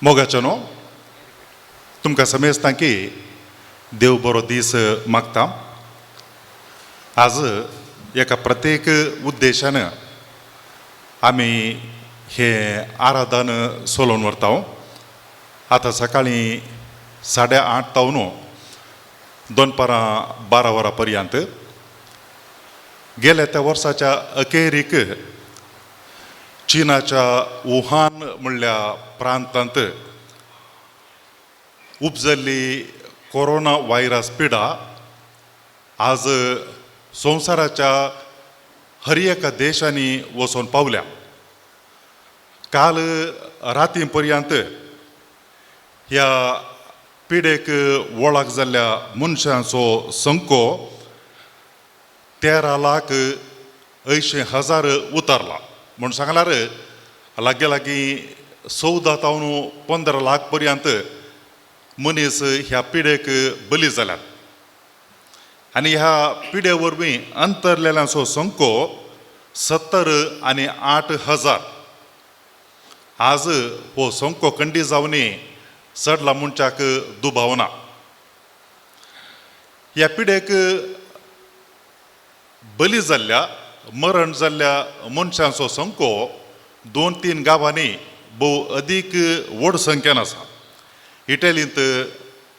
मोगाचो न्हू तुमकां समेजता की देव बरो दीस मागता. आज एका प्रत्येक उद्देशान आमी हे आराधन चलोवन व्हरता. आतां सकाळीं 8:30 तावन दनपारां 12 वरां पर्यंत गेल्या त्या वर्साच्या अखेरीक चीनाच्या वुहान म्हणल्या प्रांतांत उपजल्ली कोरोना व्हायरस पिडा आज संवसाराच्या हर एका देशांनी वचून पावल्या. काल राती पर्यंत ह्या पिडेक वळख जाल्ल्या मनशांचो संको 13,80,000 उतरला. म्हूण सांगल्यार लागीं लागीं 14 तावन 15 लाख पर्यंत मनीस ह्या पिडेक बली जाल्यात. आनी ह्या पिडे वरवीं अंतरलेल्यांचो संको 78,000. आज हो संको कंडी जावनी चडला मनशाक दुबाव ना. ह्या पिडेक बली जाल्ल्या मरण जाल्ल्या मनशांचो संको 2-3 गांवांनी भोव अदीक व्हड संख्येन आसा. इटलींत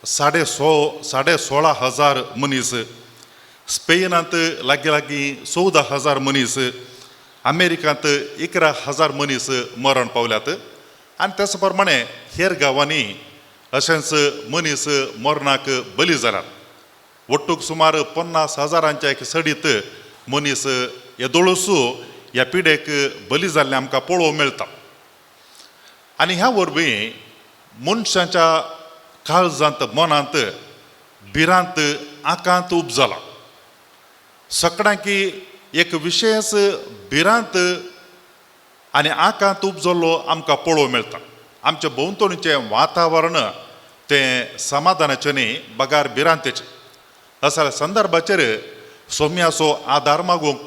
16,500 मनीस, स्पेनांत लागीं लागीं 14,000 मनीस, अमेरिकांत 11,000 मनीस मरण पावल्यात. आनी त्याच प्रमाणे हेर गांवांनी अशेंच मनीस मरणाक बली जाल्यात. ಒಟ್ಟುಗ್ सुमार 50,000 एक सडीत मनीस येदोळूस ह्या पिडेक बली जाल्लें आमकां पळोवंक मेळटा. आनी ह्या वरवीं मनशाच्या काळजांत मनांत भिरांत आकांत उपजला. सगळ्यांकी एक विशेश भिरांत आनी आकांत उपजल्लो आमकां पळोवंक मेळटा. आमच्या भोंवतणीचें वातावरण तें समाधानाचें न्ही बगार भिरांतेचें. असल्या संदर्भाचेर सोम्याचो आदार मागूंक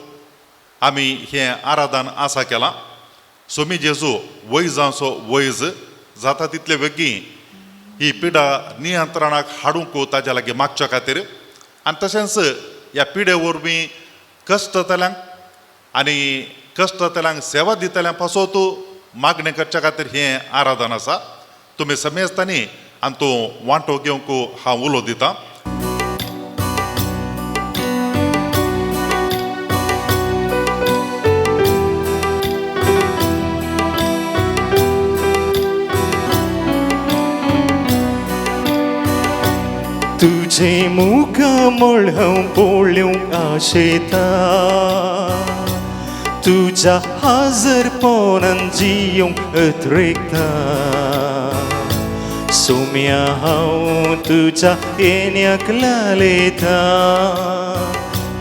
आमी हें आराधन आसा केलां. सोमी जेजू वैजांचो वैज जाता तितले वेगीं ही पिडा नियंत्रणाक हाडूंक ताज्या लागीं मागच्या खातीर आनी तशेंच ह्या पिडे वरवीं कश्टतल्यांक आनी कश्टतल्यांक सेवा दितल्यांक पासत मागणें करच्या खातीर हें आराधन आसा. तुमी समेजतानी आनी तूं वांटो घेवंक हांव उलो दितां. तुझे मुखमळ हांव पळोवंक आशेता, तुज्या हाजरपणान जियोंक अत्रेकता. सोम्या हांव तुज्या येण्याक लालेता,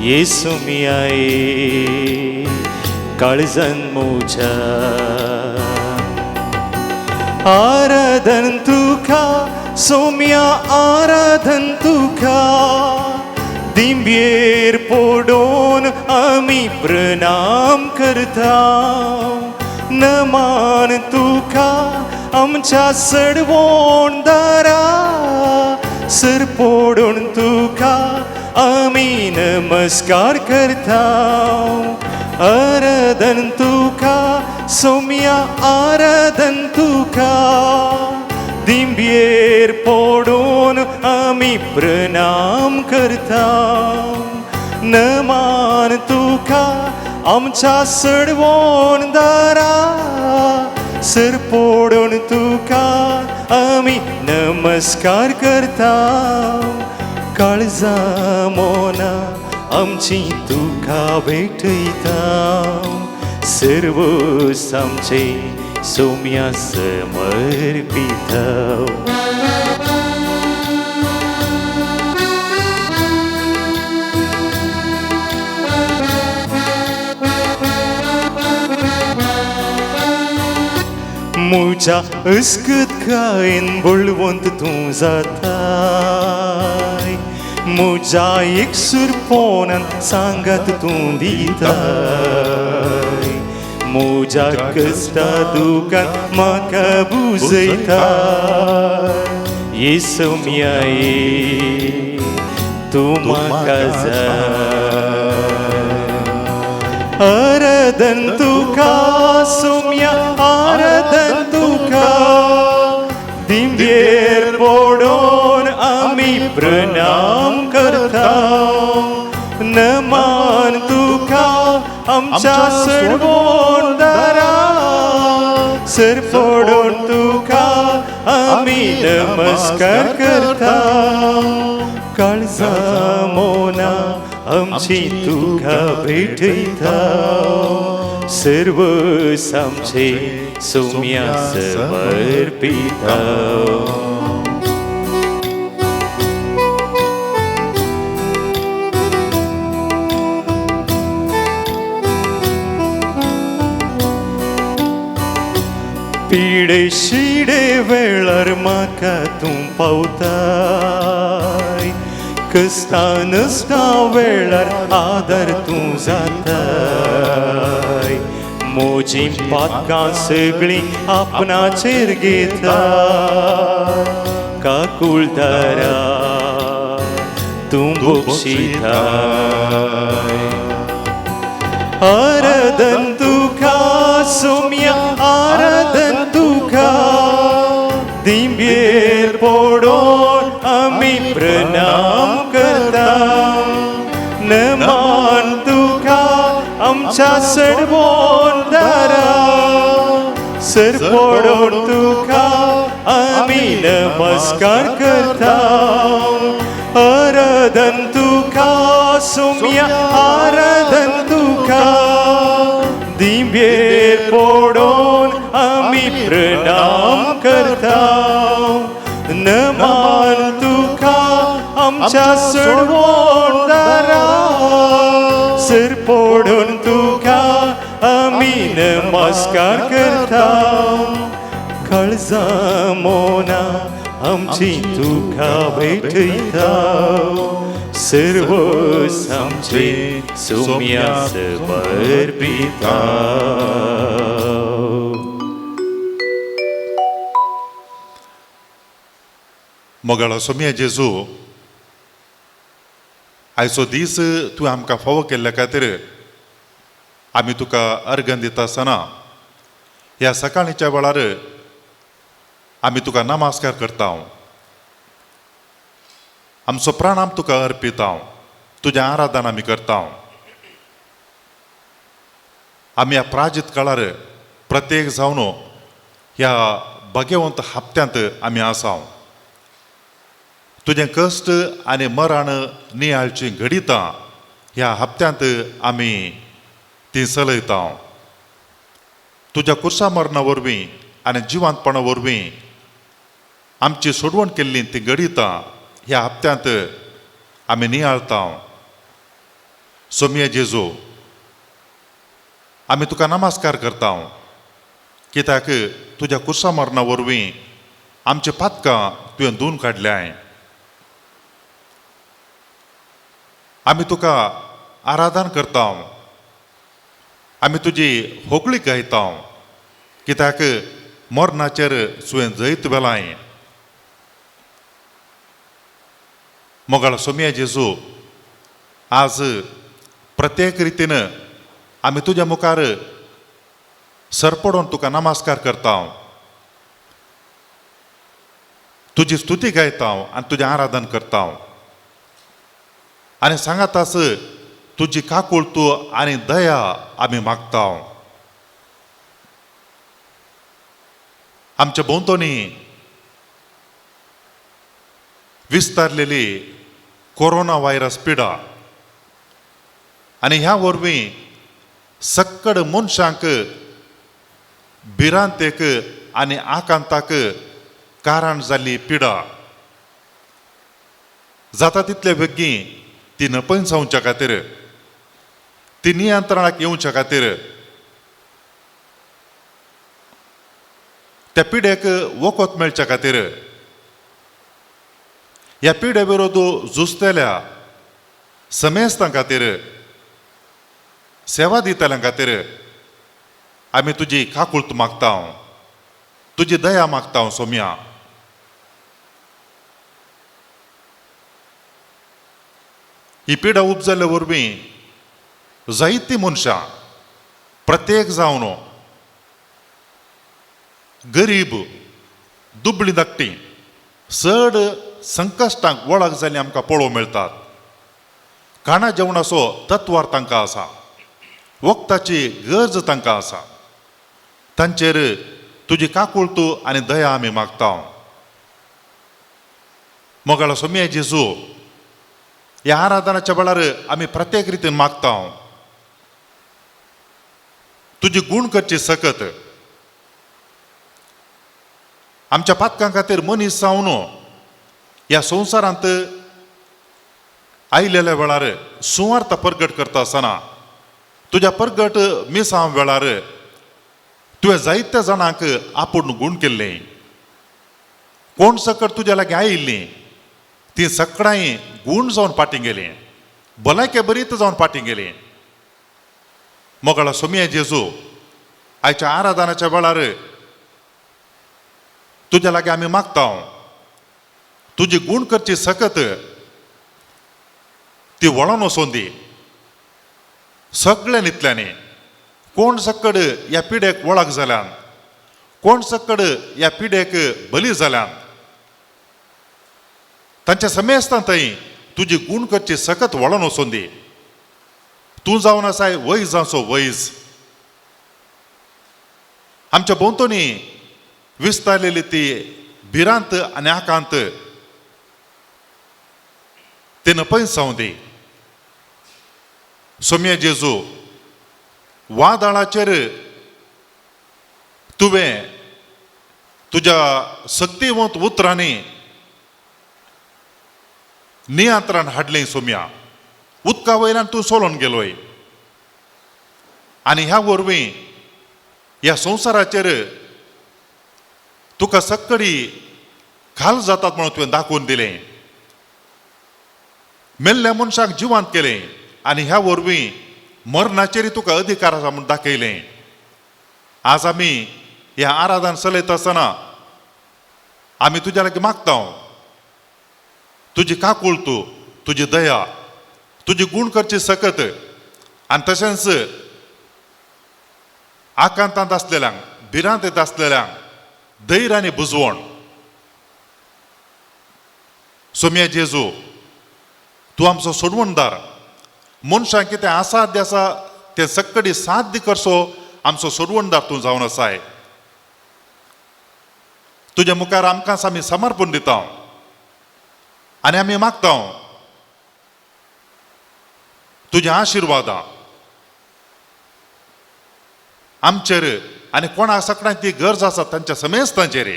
ये सोम्या ये काळजान म्हज्या. आराधन तुका सोम्या आराधन तुका, दिंब्येर पडोन आमी प्रणाम करता. नमान तुका आमच्या सडवोण दारा, सर पडोन तुका आमी नमस्कार करता. आराधन तुका सोम्या आराधन तुका, दिंब्येर पडोन आमी प्रणाम करता. नमान तुका आमच्या सडवोण दारा, सर पडोन तुका आमी नमस्कार करता. काळजा मोना आमची तुका भेटयता, सर्वस आमचे सोम्या समर्पिता. म्हज्या अस्कतकायेन बळवंत तूं जाताय, म्हज्या एकसुरपणान सांगात तूं दिताय. मुज्या कश्टा दुकान म्हाका बुजयता ये सोम्या ये तूं म्हाका जाय आराधन तुका सोम्या आराधन तुका दिंबेर पडोन आमी प्रणाम करता नमान तुका आमच्या सरवणदारा सर पडोन तुका आमी नमस्कार करता काळजा मोना आमची तुका भेटयता सर्व आमचे सोम्या समर्पिता. पिडे शिडे वेळार म्हाका तूं पावताय कश्टा नसता वेळार आदार तूं जाताय मोजी पातकां सगळीं आपणाचेर घेता काकुळदारा तूं बक्षिताय. आराधन तुका सोम्या आराधन तुका दिंबेर पडोन आमी प्रणाम करता नमान तुका आमच्या सरवणदारा सर पडोन तुका आमी नमस्कार करता. आराधन तुका सोम्या आराधन तुका दिंबेर पडोन आमी प्रणाम करता नमान तुका आमच्या सरवणदारा सर पडोन तुका आमी नमस्कार करता काळजा मोना आमची तुका भेटयता सर्व आमचे सोम्या समर्पिता. मोगाळो सोम्या जेजू, आयचो दीस तूं आमकां फावो केल्ल्या खातीर आमी तुका अर्गन दिता आसतना ह्या सकाळीच्या वेळार आमी तुका नमस्कार करता, आमचो प्राणाम तुका अर्पिता, तुजें आराधन आमी करता. आमी ह्या प्राजीत काळार प्रत्येक जावन ह्या भाग्यवंत हप्त्यांत आमी आसा. तुजें कश्ट आनी मरण नियाळची घडितां ह्या हप्त्यांत आमी ती चलयता. तुज्या कुर्सा मरणा वरवीं आनी जिवंतपणा वरवीं आमची सोडवण केल्ली ती घडितां ह्या हप्त्यांत आमी नियाळता. सोमये जेजू, आमी तुका नमस्कार करता कित्याक तुज्या कुर्सा मरणा वरवीं आमची पातकां तुवें धुवन काडल्याय. आमी तुका आराधन करता, आमी तुजी होगळी गायता कित्याक मरणाचेर तुवें जैत वेलाय. मोगाळ सोमया जेजू, आज प्रत्येक रितीन आमी तुज्या मुखार सरपडून तुका नमस्कार करता, तुजी स्तुती गायता आनी तुजें आराधन करता आनी सांगाताच तुजी काकूळ तूं आनी दया आमी मागता. आमच्या भोंवतणी विस्तारलेली कोरोना व्हायरस पिडा आनी ह्या वरवीं सक्कड मनशांक भिरांतेक आनी आकांताक कारण जाल्ली पिडा जाता तितले बेगीन ती नपंचावच्या खातीर, ती नियंत्रणाक येवच्या खातीर, त्या पिडेक वखद मेळच्या खातीर, ह्या पिडे विरोध झुजतल्या समेस्तां खातीर, सेवा दितल्यां खातीर आमी तुजी काकूळत मागता, तुजी दया मागता सोम्या. ही पिडा उपजल्ले वरवीं जायतीं मनशां प्रत्येक जावन गरीब दुबळी धाकटी चड संकश्टांक वळख जाल्ली आमकां पळोवंक मेळटात. खाणा जेवणाचो तत्वार तांकां आसा, वखदाची गरज तांकां आसा. तांचेर तुजी काकूळत आनी दया आमी मागता. मोगाळ सोम्या जेजू, ह्या आराधनाच्या वेळार आमी प्रत्येक रितीन मागता तुजी गूण करची सकत आमच्या पातकां खातीर मनीस जावन ह्या संवसारांत आयलेल्या वेळार सुवार्थ परगट करता आसतना तुज्या परगट मिसां वेळार तुवें जायत्या जाणांक आपूण गूण केल्लें. कोण सकट तुज्या लागीं आयिल्लीं ती सगळ्यांय गूण जावन फाटीं गेलीं, भलायके बरीत जावन फाटीं गेलीं. मोगाळा सोम्या जेजू, आयच्या आराधनाच्या वेळार तुज्या लागीं आमी मागता तुजी गूण करची सकत ती वळोन वचोन दी सगळ्या नितल्यांनी. कोण सकड ह्या पिडेक वळख जाल्यान, कोण सकड ह्या पिडेक बली जाल्यान, तांच्या समेस्तां थंय तुजी गूण करची सकत वळोन वचोन दी. तूं जावन आसाय वैजांचो वैज. आमच्या भोंवतणी विस्तारलेली ती भिरांत आनी आकांत ते नपयसांव दी. सोम्या जेजू, वादळाचेर तुवें तुज्या शक्तिवंत उतरांनी नियंत्रण हाडलें सोम्या. उदका वयल्यान तूं सोलोन गेलोय आनी ह्या वरवीं ह्या संवसाराचेर तुका सक्कडी खाल जातात म्हणून तुवें दाखोवन दिलें. मेल्ल्या मनशाक जिवांत केलें आनी ह्या वरवीं मरणाचेरय तुका अधिकार आसा म्हूण दाखयलें. आज आमी ह्या आराधन चलयता आसतना आमी तुज्या लागीं मागता तुजी काकूळत, तुजी दया, तुजी गूण करची सकत आनी तशेंच आकांतांत आसलेल्यांक, भिरांतेंत आसलेल्यांक धैर्य आनी बुजवण. सोम्या जेजू, तूं आमचो सोडवणदार. मनशांक कितें असाध्य आसा तें सक्कडी साध्य करचो आमचो सोडवणदार तूं जावन आसाय. तुज्या मुखार आमकां आमी समर्पण दिता आनी आमी मागता तुज्या आशिर्वादां आमचेर आनी कोणा सगळ्यांक ती गरज आसा तांच्या समेस्तांचेर.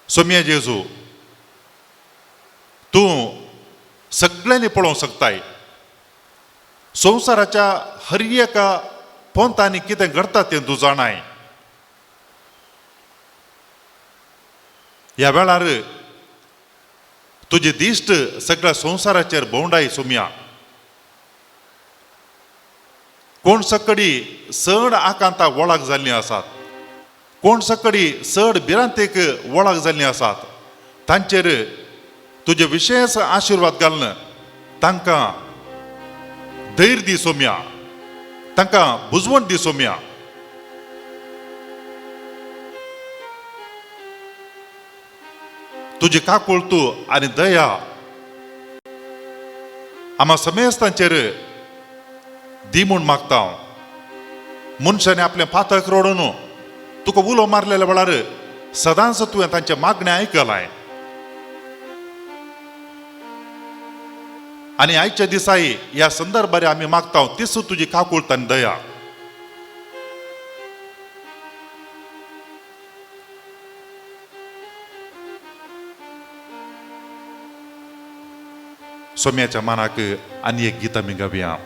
सोम्या जेजू, तूं सगळ्यांनी पळोवंक शकताय संवसाराच्या हर एका पोंतांनी कितें घडटा तें तूं जाणाय. ह्या वेळार तुजी दिश्ट सगळ्या संवसाराचेर भोंवडाय सोम्या. कोण सकडी चड आकांताक वळख जाल्लीं आसात, कोण सकडी चड भिरांतेक वळख जाल्लीं आसात, तांचेर तुजे विशेश आशिर्वाद घालून तांकां धैर्य दी सोम्या, तांकां बुजवण दी सोम्या. तुजी काकूळत आनी दया आमा समेस्तांचेर दी म्हूण मागता. मनशांनी आपलें पातक रडून तुका उलो मारलेल्या वेळार सदांच तुवें तांचें मागणें आयकलां आनी आयच्या दिसाय ह्या संदर्भार आमी मागता तीच तुजी काकूळत आनी दया. सोम्याच्या मानाक आनी एक गीत आमी गावया.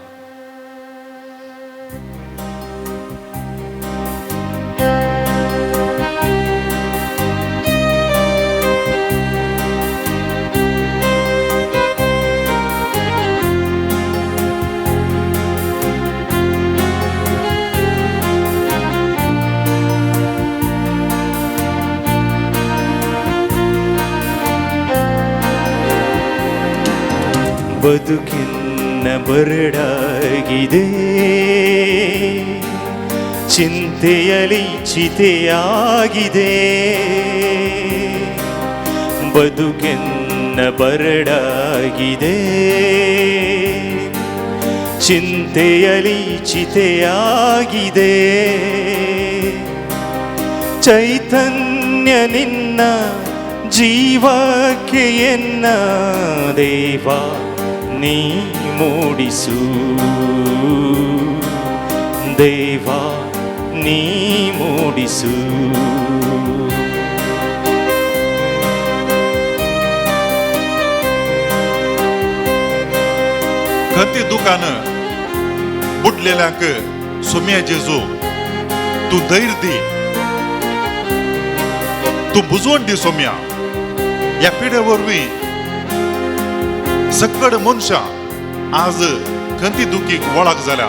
ಬದುಕಿನ್ನ ಬರಡಾಗಿದೆ, ಚಿಂತೆಯಲಿ ಚಿತೆಯಾಗಿದೆ. ಬದುಕೆನ್ನ ಬರಡಾಗಿದೆ, ಚಿಂತೆಯಲಿ ಚಿತೆಯಾಗಿದೆ. ಚೈತನ್ಯ ನಿನ್ನ ಜೀವಕ್ಕೆ ಎನ್ನ ದೇವ ನೀ ಮೂಡಿಸು, ದೇವ ನೀ ಮೂಡಿಸು. खंती दुकान बुडलेल्यांक सोम्या जेजू तूं धैर्य दी, तूं बुजवण दी सोम्या. ह्या पिढे वरवीं सकड मनशां आज खंती दुखीक वळख जाल्या,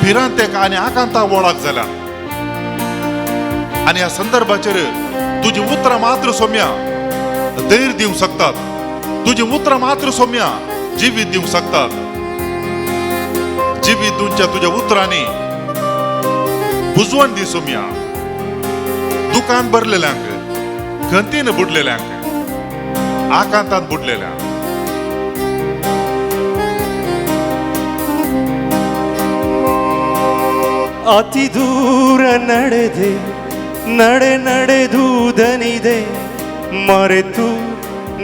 भिरांतेक आनी आकांताक वळख जाल्या. आनी ह्या संदर्भाचेर तुजी उतरां मात्र सोम्या धैर्य दिवंक शकतात, तुजी उतरां मात्र सोम्या जिवीत दिवंक शकतात. जिवीत दिवच्या तुज्या उतरांनी बुजवण दी सोम्या दुकान भरलेल्यांक, खंतीन बुडलेल्यांक, आकांतान बुडलेल्यांक. ಅತಿ ದೂರ ನಡೆದೆ ನಡೆ ನಡೆದು ದನಿದೆ, ಮರೆತು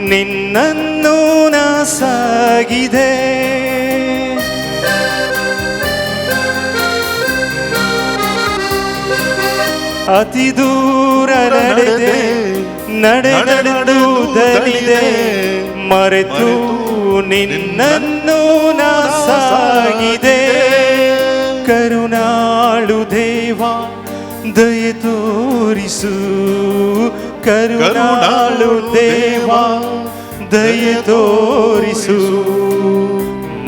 ನಿನ್ನನ್ನು ನಾ ಸಾಗಿದೆ. ಅತಿ ದೂರ ನಡೆದೆ ನಡೆ ನಡೆದು ದನಿದೆ, ಮರೆತು ನಿನ್ನನ್ನು ನಾ ಸಾಗಿದೆ. ಕರುಣಾಳು ದೇವ ದಯೆ ತೋರಿಸು, ಕರುಣಾಳು ದೇವ ದಯೆ ತೋರಿಸು,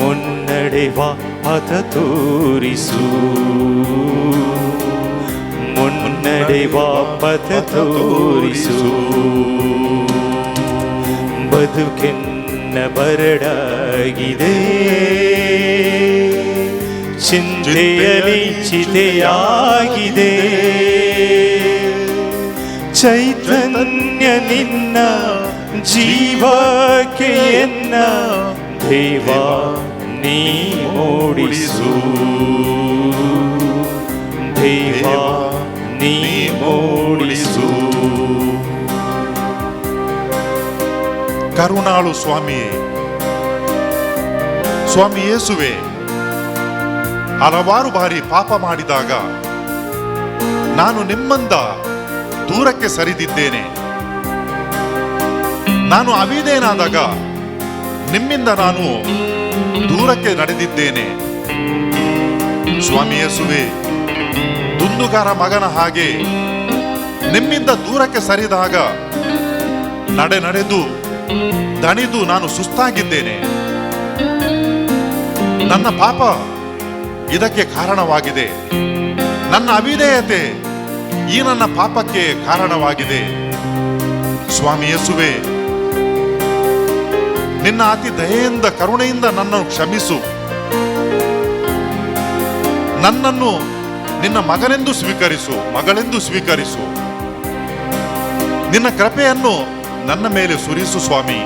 ಮುನ್ನಡೆವ ಪಥ ತೋರಿಸು, ಮುನ್ನಡೆವ ಪಥ ತೋರಿಸು. ಬದುಕೆನ್ನ ಬರಡಾಗಿದೆ, ಚಿಂತೆಯಲಿ ಚಿತೆಯಾಗಿದೆ. ಚೈತನ್ಯ ನಿನ್ನ ಜೀವಕ್ಕೆ ಎನ್ನ ದೇವ ನೀ ಮೂಡಿಸು, ದೇವ ನೀ ಮೂಡಿಸು. ಕರುಣಾಳು ಸ್ವಾಮಿಯೇ, ಸ್ವಾಮಿ ಯೇಸುವೆ, ಹಲವಾರು ಬಾರಿ ಪಾಪ ಮಾಡಿದಾಗ ನಾನು ನಿಮ್ಮಿಂದ ದೂರಕ್ಕೆ ಸರಿದಿದ್ದೇನೆ. ನಾನು ಅವಿಧೇಯನಾದಾಗ ನಿಮ್ಮಿಂದ ನಾನು ದೂರಕ್ಕೆ ನಡೆದಿದ್ದೇನೆ. ಸ್ವಾಮಿ ಯೇಸುವೆ, ದುಂದುಗಾರ ಮಗನ ಹಾಗೆ ನಿಮ್ಮಿಂದ ದೂರಕ್ಕೆ ಸರಿದಾಗ ನಡೆ ನಡೆದು ದಣಿದು ನಾನು ಸುಸ್ತಾಗಿದ್ದೇನೆ. ನನ್ನ ಪಾಪ ಇದಕ್ಕೆ ಕಾರಣವಾಗಿದೆ, ನನ್ನ ಅವಿಧೇಯತೆ ಈ ನನ್ನ ಪಾಪಕ್ಕೆ ಕಾರಣವಾಗಿದೆ. ಸ್ವಾಮಿ ಯೇಸುವೆ, ನಿನ್ನ ಅತಿ ದಯೆಯಿಂದ ಕರುಣೆಯಿಂದ ನನ್ನನ್ನು ಕ್ಷಮಿಸು. ನನ್ನನ್ನು ನಿನ್ನ ಮಗನೆಂದು ಸ್ವೀಕರಿಸು, ಮಗಳೆಂದು ಸ್ವೀಕರಿಸು. ನಿನ್ನ ಕೃಪೆಯನ್ನು ನನ್ನ ಮೇಲೆ ಸುರಿಸು ಸ್ವಾಮಿ.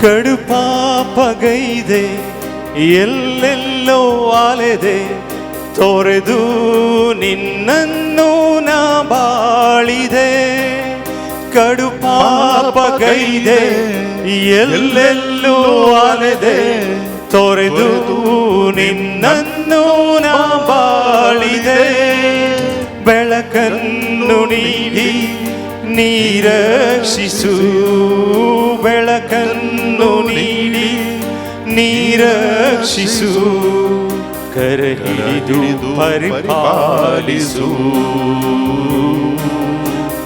ಕಡು ಪಾಪಗೈದೆ ಎಲ್ಲೆಲ್ಲೋ ಅಲೆದೆ, ತೊರೆದು ನಿನ್ನನ್ನು ನಾ ಬಾಳಿದೆ. ಕಡು ಪಾಪಗೈದೆ ಎಲ್ಲೆಲ್ಲೋ ಅಲೆದೆ, ತೊರೆದು ನಿನ್ನನ್ನು ನಾ ಬಾಳಿದೆ. ಬೆಳಕನ್ನು ನೀಡಿ ನೀರಕ್ಷಿಸು, ಬೆಳಕನ್ನು ನೀಡಿ ನೀರಕ್ಷಿಸು, ಕರ ಹಿಡಿದು ಪರಿಪಾಲಿಸು,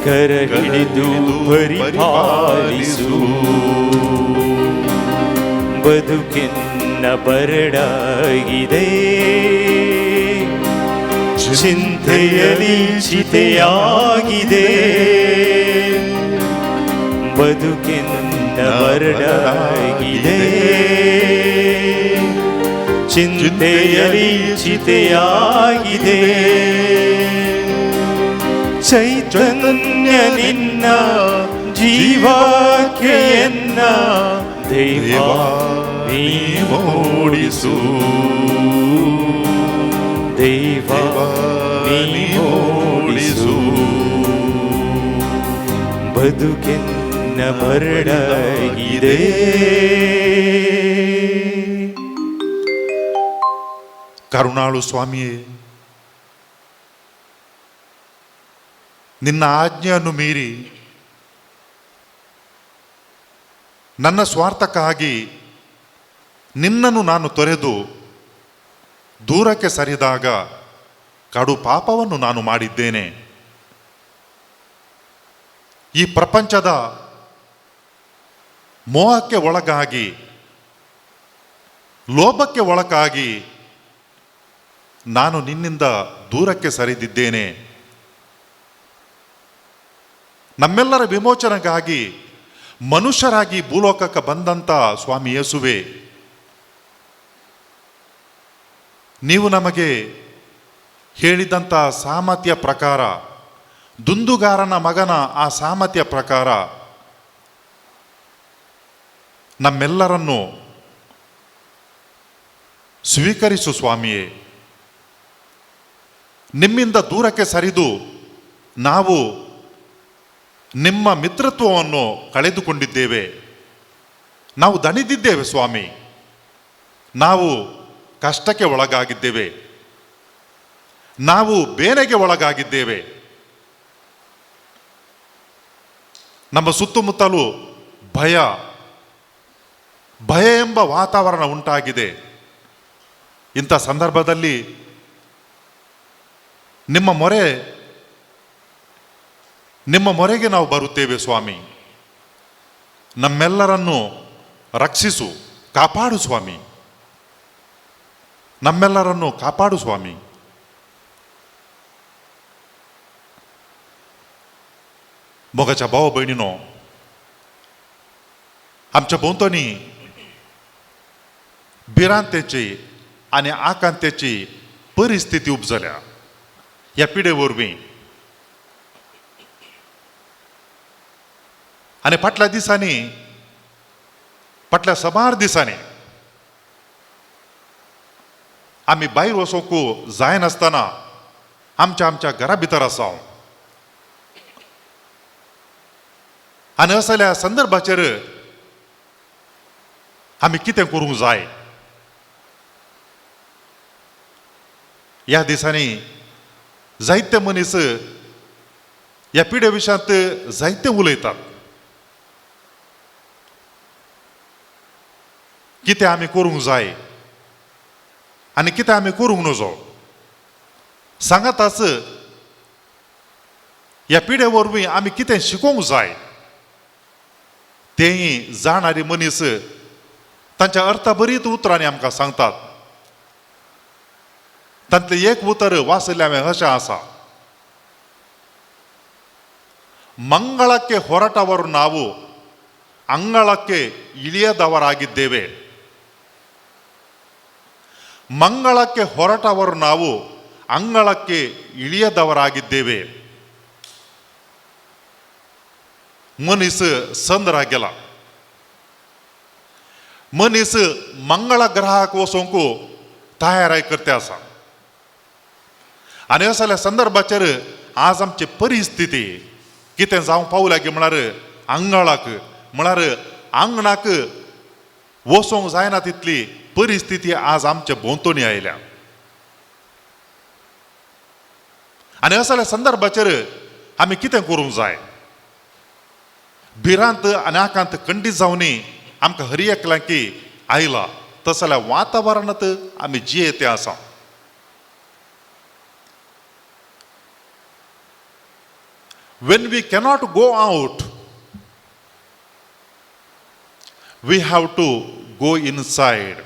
ಕರ ಹಿಡಿದು ಪರಿಪಾಲಿಸು. ಬದುಕೆನ್ನ ಬರಡಾಗಿದೆ, ಚಿಂತೆಯಲಿ ಚಿತೆಯಾಗಿದೆ, ಬದುಕೆನ್ನ ಬರಡಾಗಿದೆ. ಚಿಂತೆಯಲಿ ಚಿತೆಯಾಗಿದೆ, ಚೈತನ್ಯ ನಿನ್ನ ಜೀವಕ್ಕೆ ಎನ್ನ ದೇವ ನೀ ಮೂಡಿಸು, ದೇವ ನೀ ಮೂಡಿಸು, ಬದುಕೆನ್ನ ಬರಡಾಗಿದೆ. ಕರುಣಾಳು ಸ್ವಾಮಿಯೇ, ನಿನ್ನ ಆಜ್ಞೆಯನ್ನು ಮೀರಿ ನನ್ನ ಸ್ವಾರ್ಥಕ್ಕಾಗಿ ನಿನ್ನನ್ನು ನಾನು ತೊರೆದು ದೂರಕ್ಕೆ ಸರಿದಾಗ ಕಡು ಪಾಪವನ್ನು ನಾನು ಮಾಡಿದ್ದೇನೆ. ಈ ಪ್ರಪಂಚದ ಮೋಹಕ್ಕೆ ಒಳಗಾಗಿ, ಲೋಭಕ್ಕೆ ಒಳಗಾಗಿ ನಾನು ನಿನ್ನಿಂದ ದೂರಕ್ಕೆ ಸರಿದಿದ್ದೇನೆ. ನಮ್ಮೆಲ್ಲರ ವಿಮೋಚನೆಗಾಗಿ ಮನುಷ್ಯರಾಗಿ ಭೂಲೋಕಕ್ಕೆ ಬಂದಂತ ಸ್ವಾಮಿ ಯೇಸುವೆ, ನೀವು ನಮಗೆ ಹೇಳಿದಂಥ ಸಾಮರ್ಥ್ಯ ಪ್ರಕಾರ, ದುಂದುಗಾರನ ಮಗನ ಆ ಸಾಮರ್ಥ್ಯ ಪ್ರಕಾರ ನಮ್ಮೆಲ್ಲರನ್ನು ಸ್ವೀಕರಿಸು ಸ್ವಾಮಿಯೇ. ನಿಮ್ಮಿಂದ ದೂರಕ್ಕೆ ಸರಿದು ನಾವು ನಿಮ್ಮ ಮಿತ್ರತ್ವವನ್ನು ಕಳೆದುಕೊಂಡಿದ್ದೇವೆ. ನಾವು ದಣಿದಿದ್ದೇವೆ ಸ್ವಾಮಿ, ನಾವು ಕಷ್ಟಕ್ಕೆ ಒಳಗಾಗಿದ್ದೇವೆ, ನಾವು ಬೇನೆಗೆ ಒಳಗಾಗಿದ್ದೇವೆ. ನಮ್ಮ ಸುತ್ತಮುತ್ತಲೂ ಭಯ ಭಯ ಎಂಬ ವಾತಾವರಣ ಉಂಟಾಗಿದೆ. ಇಂಥ ಸಂದರ್ಭದಲ್ಲಿ ನಿಮ್ಮ ಮೊರೆಗೆ ನಾವು ಬರುತ್ತೇವೆ ಸ್ವಾಮಿ. ನಮ್ಮೆಲ್ಲರನ್ನು ರಕ್ಷಿಸು, ಕಾಪಾಡು ಸ್ವಾಮಿ, ನಮ್ಮೆಲ್ಲರನ್ನು ಕಾಪಾಡು ಸ್ವಾಮಿ. मोगाच्या भाव भयणीनो, आमच्या भोंवतणी भिरांतेची आनी आकांतेची परिस्थिती उपजल्या ह्या पिडे वरवीं. आनी फाटल्या दिसांनी, फाटल्या साबार दिसांनी आमी भायर वचूंक जायनासतना आमच्या आमच्या घरा भितर आसा. आनी असल्या संदर्भाचेर आमी कितें करूंक जाय? ह्या दिसांनी जायते मनीस ह्या पिडे विशयांत जायते उलयतात. कितें आमी करूंक जाय आनी कितें आमी करूंक नजो सांगाताच ह्या पिडे वरवीं आमी कितें शिकोवंक जाय तेंय जाणारी मनीस तांच्या अर्थभरीत उतरांनी आमकां सांगतात. तांतलें एक उतर वाचलें हांवें अशें आसा, ಮಂಗಳಕ್ಕೆ ಹೊರಟವರು ನಾವು ಅಂಗಳಕ್ಕೆ ಇಳಿಯದವರಾಗಿದ್ದೇವೆ. ಮಂಗಳಕ್ಕೆ ಹೊರಟವರು ನಾವು ಅಂಗಳಕ್ಕೆ ಇಳಿಯದವರಾಗಿದ್ದೇವೆ. मनीस चंद्राक गेला, मनीस मंगळ ग्रहाक वचूंक तयाराय करते आसा. आनी असल्या संदर्भाचेर आज आमची परिस्थिती कितें जावंक पावल्या की म्हळ्यार आंगळाक म्हळ्यार आंगणाक वचूंक जायना तितली परिस्थिती आज आमच्या भोंवतणी आयल्या. आनी असल्या संदर्भाचेर आमी कितें करूंक जाय? भिरांत आनी आकांत खंडीत जावनी आमकां हरी एकल्यांकी आयला तसल्या वातावरणांत आमी जियेते आसा. When we cannot go out, we have to go inside.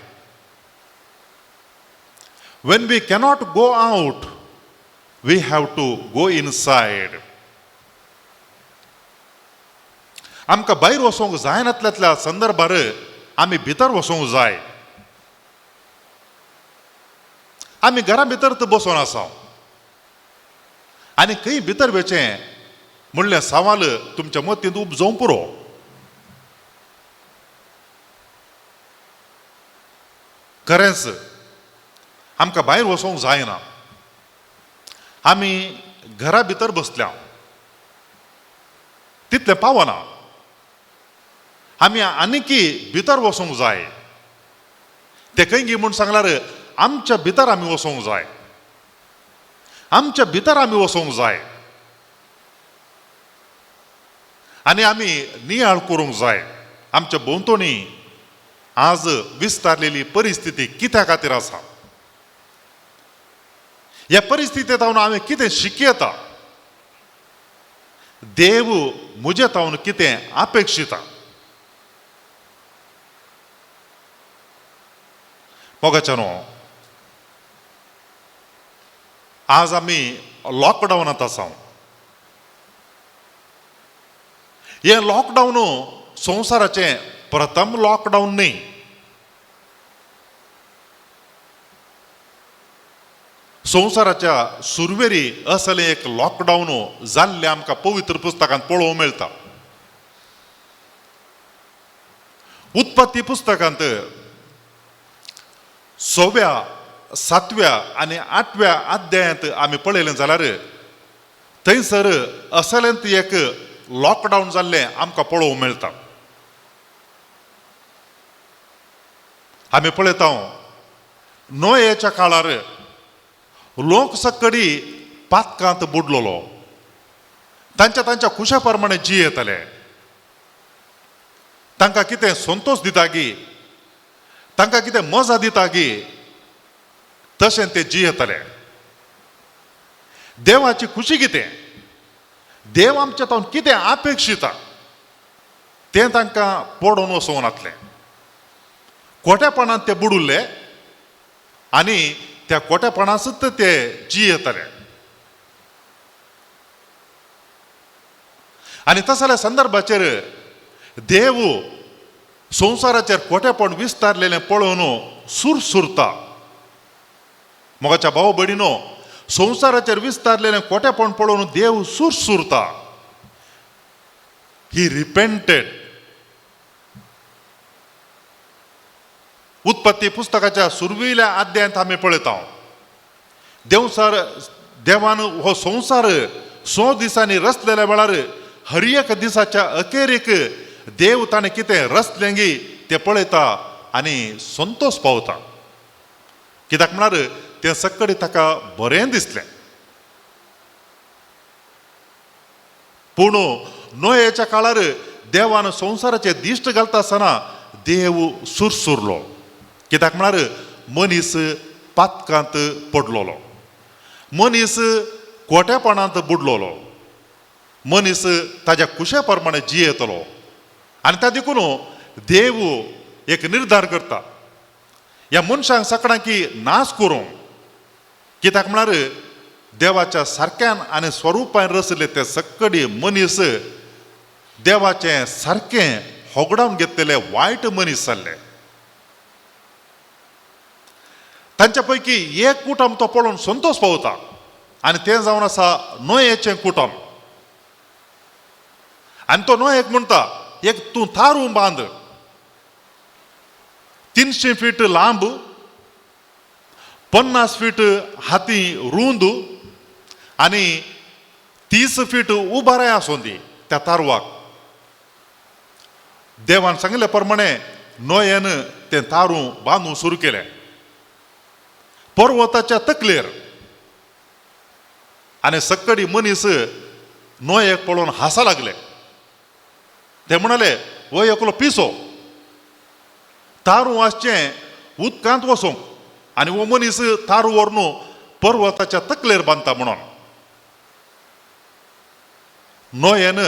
When we cannot go out, We have to go inside. आमकां भायर वचोंक जायनातल्यातल्या संदर्भार आमी भितर वचोंक जाय. आमी घरा भितर तर बसोन आसा आनी खंय भितर वचें म्हणलें सवाल तुमच्या मतींत उपजोवंक पुरो. खरेंच आमकां भायर वचोंक जायना, आमी घरा भितर बसल्या तितलें पावना, आमी आनीकी भितर वचोंक जाय. ते खंय गी म्हूण सांगल्यार आमच्या भितर आमी वचोंक जाय, आमच्या भितर आमी वचोंक जाय आनी आमी नियाळ करूंक जाय आमच्या भोंवतणी आज विस्तारलेली परिस्थिती कित्या खातीर आसा, ह्या परिस्थितींत हांव हांवें कितें शिकयता, देव म्हजे तावन कितें अपेक्षिता. मोगाच्या न्हू, आज आमी लॉकडावनांत आसा. हें लॉकडावन संवसाराचें प्रथम लॉकडावन न्ही. संवसाराच्या सुरवेरी असलें एक लॉकडावन जाल्लें आमकां पवित्र पुस्तकांत पळोवंक मेळटा. उत्पत्ती पुस्तकांत 6व्या 7व्या आनी 8व्या अध्यायांत आमी पळयलें जाल्यार थंयसर असलेंत एक लॉकडावन जाल्लें आमकां पळोवंक मेळटा. आमी पळयता नोयेच्या काळार लोक सकडी पातकांत बुडलेलो, तांच्या तांच्या खुशा प्रमाणे जियेताले, तांकां कितें संतोश दिता गी, तांकां कितें मजा दिता गी, तशें ते जियेताले. देवाची खुशी कितें, देव आमच्या तावन कितें अपेक्षिता तें तांकां पडोवन वचोंक नासलें. खोटेपणांत ते बुडुल्ले आनी त्या खोटेपणांत ते जियेताले. आनी तसल्या संदर्भाचेर देव संवसाराचेर खोटेपण विस्तारलेलें पळोवन सुरसुरता. मोगाच्या भाव भयणीनो, संवसाराचेर विस्तारलेलें खोटेपण पळोवन देव सुरसुरता. ही रिपेंटेड. उत्पत्ती पुस्तकाच्या सुरवेल्या अध्यायांत आमी पळयता देवसार देवान हो संवसार 100 दिसांनी रचलेल्या वेळार हर एक दिसाच्या अखेरेक देव ताणें कितें रचलें गी तें पळयता आनी संतोश पावता. कित्याक म्हळ्यार तें सकडी ताका बरें दिसलें. पूण नोयेच्या काळार देवान संवसाराचेर दिश्ट घालता आसतना देव सुरसुरलो. कित्याक म्हळ्यार मनीस पातकांत पडलेलो, मनीस खोटेपणांत बुडलेलो, मनीस ताज्या खुशे प्रमाणे जियेतलो. आनी त्या देखून देव एक निर्धार करता ह्या मनशांक सगळ्यांकी नाश करूंक. कित्याक म्हळ्यार देवाच्या सारक्यान आनी स्वरुपान रचले ते सकडी मनीस देवाचें सारकें होगडावन घेतलेले वायट मनीस जाल्ले. तांच्या पैकी एक कुटुंब तो पळोवन संतोश पावता आनी तें जावन आसा नोयेचें कुटुंब. आनी तो नोयेक म्हणटा, एक तूं थारू बांद 300 फीट लांब, 50 फीट हाती रुंद आनी 30 फीट उबाराय आसूं दी त्या तारवाक. देवान सांगिल्ले प्रमाणे नोयेन तें तारू बांदूंक सुरू केलें पर्वताच्या तकलेर. आनी सकडी मनीस नोयेक पळोवन हांसा लागले. ते म्हणाले, हो एकलो पिसो, तारू आसचें उदकांत वचूंक आनी हो मनीस तारू व्हरून पर्वताच्या तकलेर बांदता म्हणून. नोयेन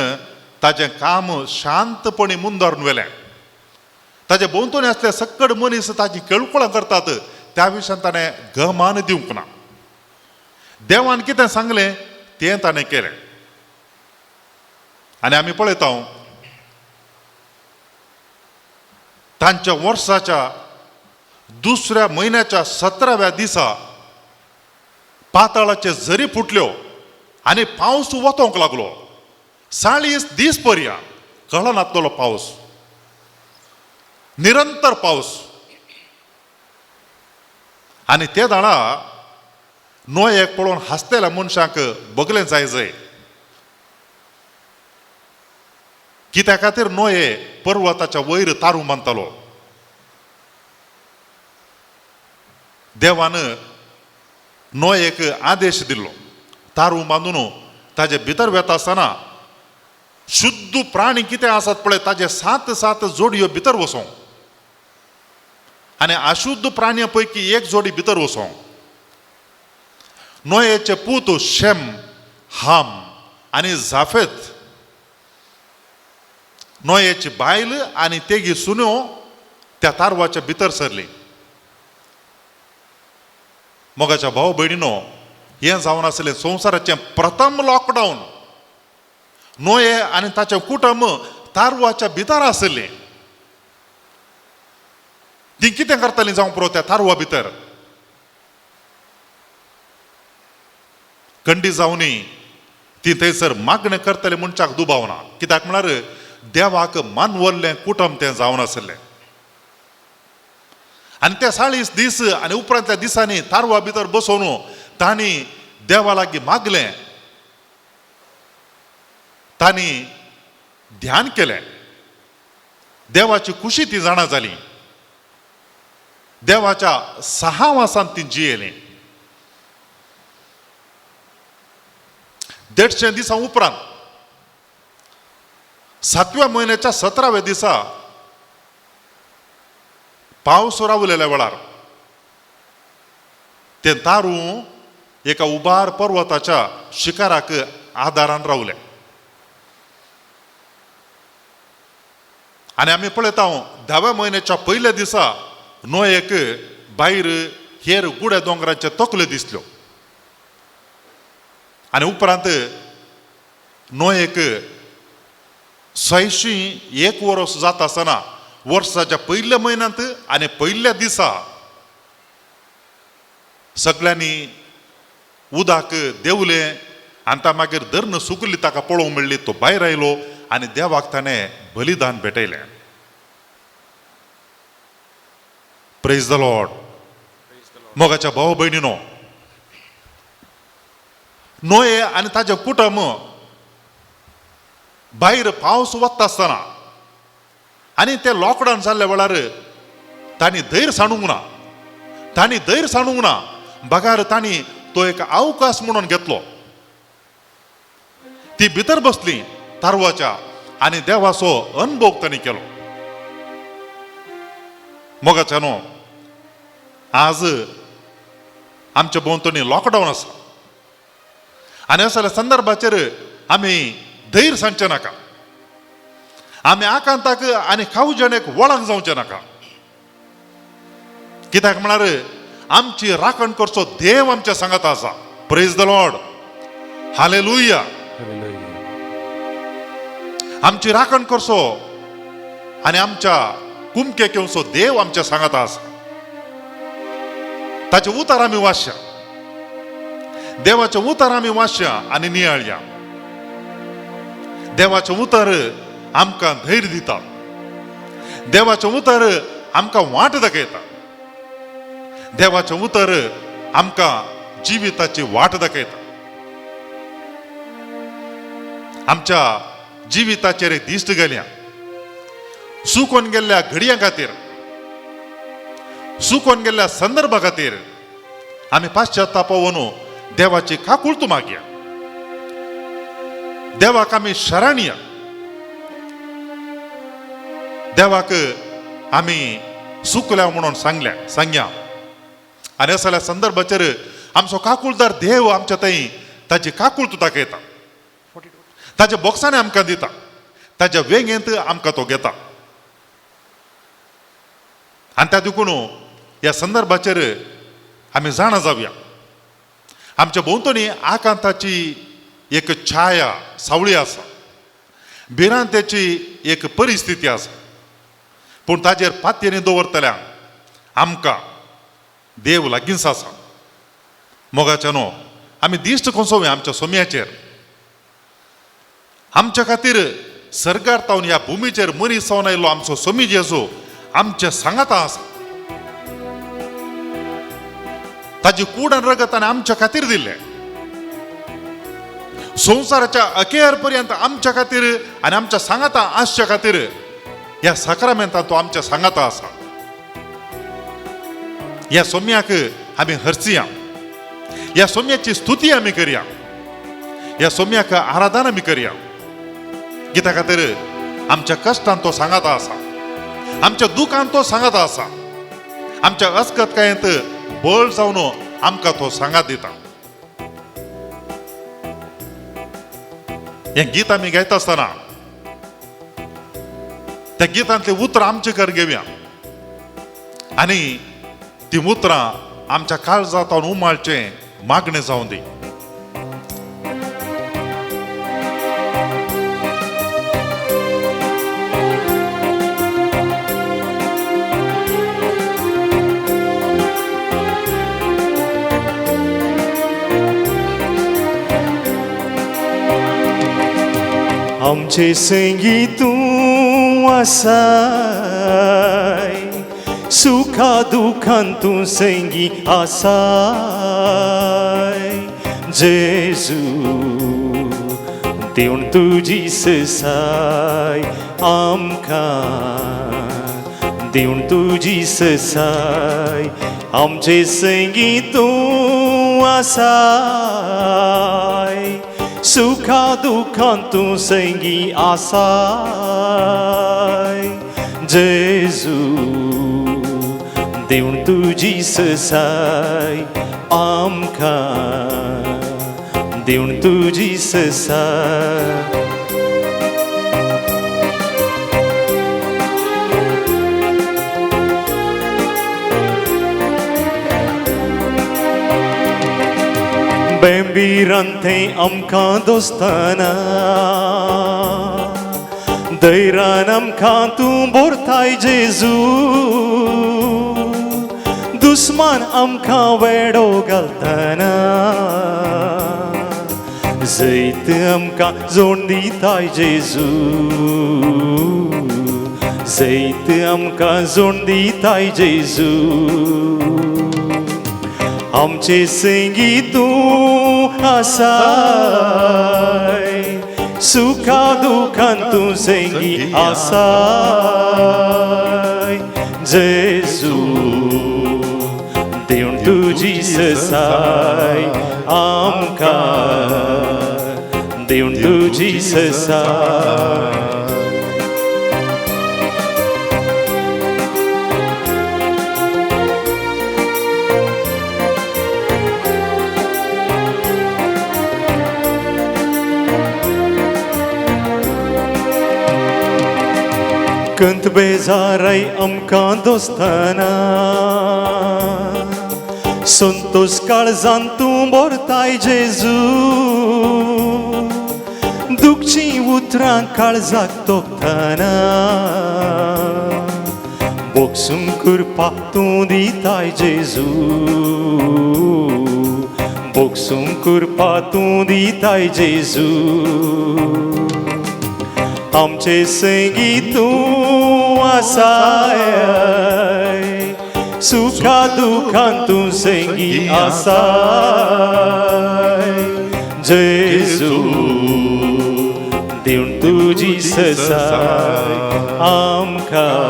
ताजें काम शांतपणी मुंदारून व्हेलें. ताजे भोंवतणी आसले सकड मनीस ताजी केळकुळां करतात त्या विशयान ताणें गमान दिवंक ना. देवान कितें सांगलें तें ताणें केलें. आनी आमी पळयता तांच्या वर्साच्या दुसऱ्या म्हयन्याच्या 17व्या दिसा पाताळाचे झरी फुटल्यो आनी पावस वतोंक लागलो. 40 दीस पर्यंत कळनातलो पावस, निरंतर पावस. आनी ते दाडा नोयेक पळोवन हांसतल्या मनशांक बगलें जाय जाय. कित्या खातीर नोये पर्वताच्या वयर तारू बांदतालो. देवान नोयेक आदेश दिल्लो, तारू बांदून ताजे भितर वेता आसतना शुद्ध प्राणी कितें आसात पळय ताजे 7 7 जोडयो भितर वचों आनी अशुद्ध प्राणया पैकी एक जोडी भितर वचों. नोयेचे पूत शेम, हाम आनी जाफेत, नोयेची बायल आनी तेगी सुन्यो त्या तारवाच्या भितर सरली. मोगाच्या भाव भयणीनो, हें जावन आसलें संवसाराचें प्रथम लॉकडावन. नोये आनी ताचें कुटुंब तारवाच्या भितर आसलें. ती कितें करतालीं जावं पुरो त्या तारवा भितर कंडी जावनी ती थंयसर मागणें करतले मनशाक दुबाव ना. कित्याक म्हळ्यार देवाक मानवल्लें कुटुंब तें जावन आसलें. आनी ते 40 दीस आनी उपरांतल्या दिसांनी तारवा भितर बसोवन तांणी देवा लागीं मागलें, तांणी ध्यान केलें, देवाची खुशी ती जाणा जाली, देवाच्या सहावासान ती जियेली. 150 दिसां उपरांत 7व्या म्हयन्याच्या 17व्या दिसा पावस रावलेल्या वेळार तें तारू एका उबार पर्वताच्या शिकाराक आदारान रावलें. आनी आमी पळयता 10व्या म्हयन्याच्या पयल्या दिसा नोयेक भायर हेर गुड्या दोंगराचे तकल्यो दिसल्यो. आनी उपरांत नोयेक 101 वर्स जाता आसतना वर्साच्या पयल्या म्हयन्यांत आनी पयल्या दिसा सगळ्यांनी उदक देंवलें आनी ता मागीर धरण सुकली ताका पळोवंक मेळ्ळी. तो भायर आयलो आनी देवाक ताणें बलिदान भेटयलें. Praise the Lord. मोगाच्या भाव भयणीनो, नोये आनी ताजें कुटुंब भायर पावस वता आसतना आनी ते लॉकडावन जाल्ल्या वेळार तांणी धैर्य सांडूंक ना, तांणी धैर्य सांडूंक ना, बगार तांणी तो एक अवकाश म्हणून घेतलो. ती भितर बसली तारवाच्या आनी देवाचो अनुभव तांणी केलो. मोगाच्या न्हू, आज आमच्या भोंवतणी लॉकडावन आसा आनी असल्या संदर्भाचेर आमी धैर्य सांगचें नाका, आमी आकांताक आनी खावजेणेक वळख जावचें नाका. कित्याक म्हळ्यार आमची राखण करचो देव आमच्या सांगात आसा. Praise the Lord, hallelujah. आमची राखण करचो आनी आमच्या कुमके घेवचो देव आमच्या सांगात आसा. ताचे उतार आमी वाचया, देवाचे उतार आमी वाचया आनी नियाळया. देवाचें उतर आमकां धैर्य दिता, देवाचें उतर आमकां वाट दाखयता, देवाचें उतर आमकां जिविताची वाट दाखयता. आमच्या जिविताचेर दिश्ट गेल्या, सुकोन गेल्ल्या घडयां खातीर, सुकोन गेल्ल्या संदर्भा खातीर आमी पाश्चाताप देवाची काकुळत मागया, देवाक आमी शरणया, देवाक आमी सुकल्या म्हणून सांगल्या सांगया. आनी असल्या संदर्भाचेर आमचो काकुळदार देव आमच्या थंय ताची काकुळत दाखयता, ताच्या बोक्सांनी आमकां दिता, ताच्या वेंगेंत आमकां तो घेता. आनी त्या देखून ह्या संदर्भाचेर आमी जाणा जावया, आमच्या भोंवतणी आकांताची एक छाया सावळी आसा, भिरांतेची एक परिस्थिती आसा, पूण ताजेर पातयेनी दवरतल्यांक आमकां देव लागींच आसा. मोगाच्या न्हू, आमी दिश्ट कोसोवया आमच्या सोम्याचेर. आमच्या खातीर सर्गार तावन ह्या भुमीचेर मनीस जावन आयिल्लो आमचो सोमी जेजू आमच्या सांगाता आसा. ताजी कूड आनी रगत आनी आमच्या खातीर दिल्लें. संवसाराच्या अखेर पर्यंत आमच्या खातीर आनी आमच्या सांगाता आसच्या खातीर ह्या साक्रामेंतांत तो आमच्या सांगाता आसा. ह्या सोम्याक आमी हरसिया, ह्या सोम्याची स्तुती आमी करया, ह्या सोम्याक आराधना आमी करया. कित्या खातीर आमच्या कश्टान तो सांगाता आसा, आमच्या दुखान तो सांगाता आसा, आमच्या अस्कतकायेंत बळ जावन आमकां तो सांगात दिता. हें गीत आमी गायता आसतना त्या गितांतलीं उतरां आमचे कर घेवया आनी ती उतरां आमच्या काळजांत उमाळचें मागणें जावं दी. आमचे संगी तूं आसाय, सुखा दुखान तूं संगी आसाय. जेजू दिवन तुजी ससाय आमकां, दिवन तुजी ससाय. आमचे संगी तूं आसाय, सुखा दुखान तूं संगी आसाय. जेजू दिवन तुजी ससाय आमकां, दिवन तुजी ससाय. बेंबीरान आमकां दोस्ताना, दैरान आमकां तूं बोरताय जेजू. दुस्मान आमकां वेडो घालतना, जैत आमकां जोड दिताय जेजू. जैत आमकां जोड दिताय जेजू. आमचे संगी तूं आसाय, सुखा दुखान तूं संगी आसाय. जेजू दिवन तुजी ससाय आमकां, दिवन तुजी ससाय. कंत बेजाराय आमकां दोस्ताना, संतोष काळजान तूं बोरताय जेजू. दुखचीं उतरां काळजाक तोपतना, बोगसूंक कृपा तूं दिताय जेजू. बोगसूंक कृपा तूं दिताय जेजू. आमचे संगी तूं आसाय, सुखा दुखान तूं संगी आसाय. जेजू दिवन तुजी ससाय आमकां,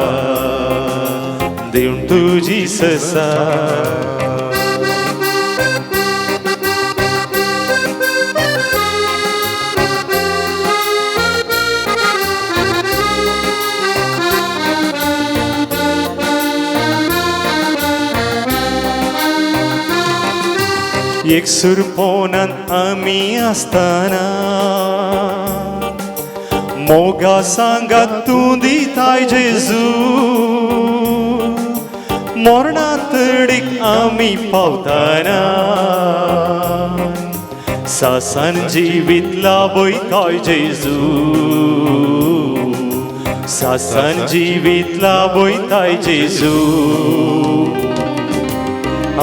दिवन तुजी ससाय. एक सुरपोनान आमी आसतना, मोगा सांगात तूं दिताय जेजू. मरणांत पालतडीक आमी पावताना सासान जिवीत लाभयताय जेजू सासान जिवीत लाभयताय जेजू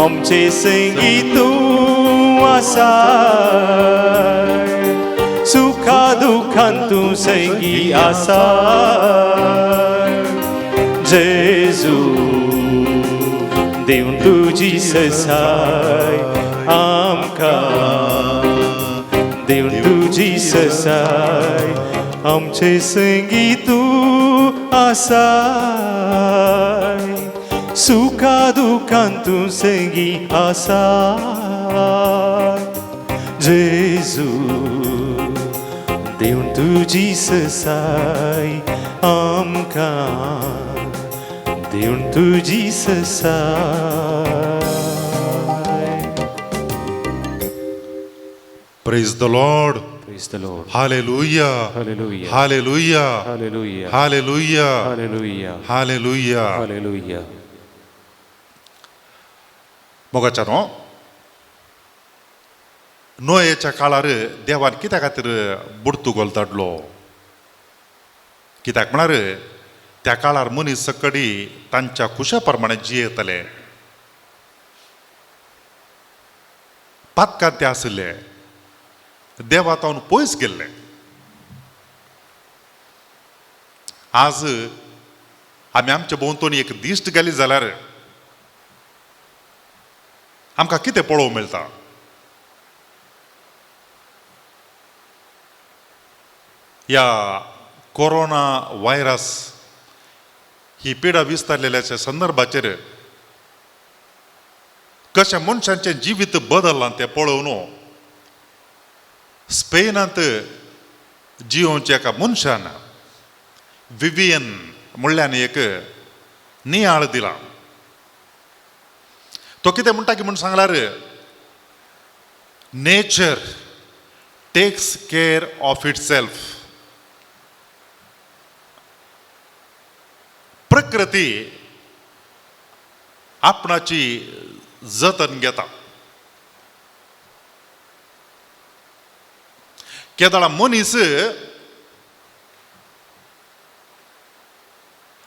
आमचे संगी तूं आसा सुखा दुखान तूं संगी आसा जेजू देव तुजी ससाय आमकां देव तुजी ससाय आमचे संगी तूं आसाय सुखा दुखान तूं संगी आसाय जेजू देव तुजी ससाय आमकां देव तुजी ससाय. Praise the Lord. Praise the Lord. Hallelujah. Hallelujah. Hallelujah. Hallelujah. Hallelujah. Hallelujah. Hallelujah. Hallelujah. मोगाच्या न्हू, नोयेच्या काळार देवान कित्या खातीर बुडतुगोल धाडलो? कित्याक म्हळ्यार त्या काळार मनीस सकडी तांच्या खुशा प्रमाणे जियेतले, पातकां ते आशिल्ले, देवा तावन पयस गेल्ले. आज आमी आमच्या भोंवतणी एक दिश्ट घाली जाल्यार आमकां कितें पळोवंक मेळटा? ह्या कोरोना व्हायरस ही पिडा विस्तारलेल्याच्या संदर्भाचेर कशें मनशांचें जिवीत बदल्लां तें पळोवन स्पेनांत जियोवच्या एका मनशान विवियन म्हणल्यान एक नियाळ दिला. तो कितें म्हणटा की म्हूण सांगल्यार, nature takes care of itself. प्रकृती आपणाची जतन घेता. केदळा मनीस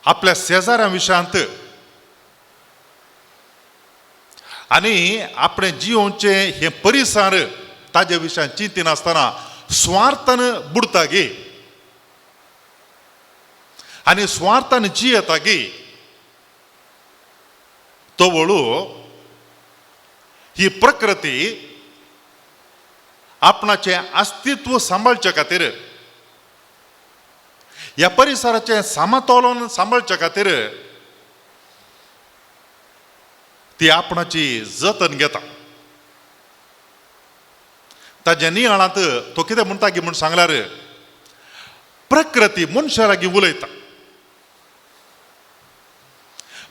आपल्या शेजाऱ्या विशयांत आनी आपणें जियोवचें हें परिसर ताजे विशयान चिंतिनासतना स्वार्थान बुडता गे आनी स्वार्थान जियेता गे, तवळू ही प्रकृती आपणाचें अस्तित्व सांबाळचे खातीर, ह्या परिसराचें समतोलन सांबाळचे खातीर ती आपणाची जतन घेता. ताज्या नियाळांत तो कितें म्हणटा की म्हूण सांगल्यार, प्रकृती मनशा लागीं उलयता,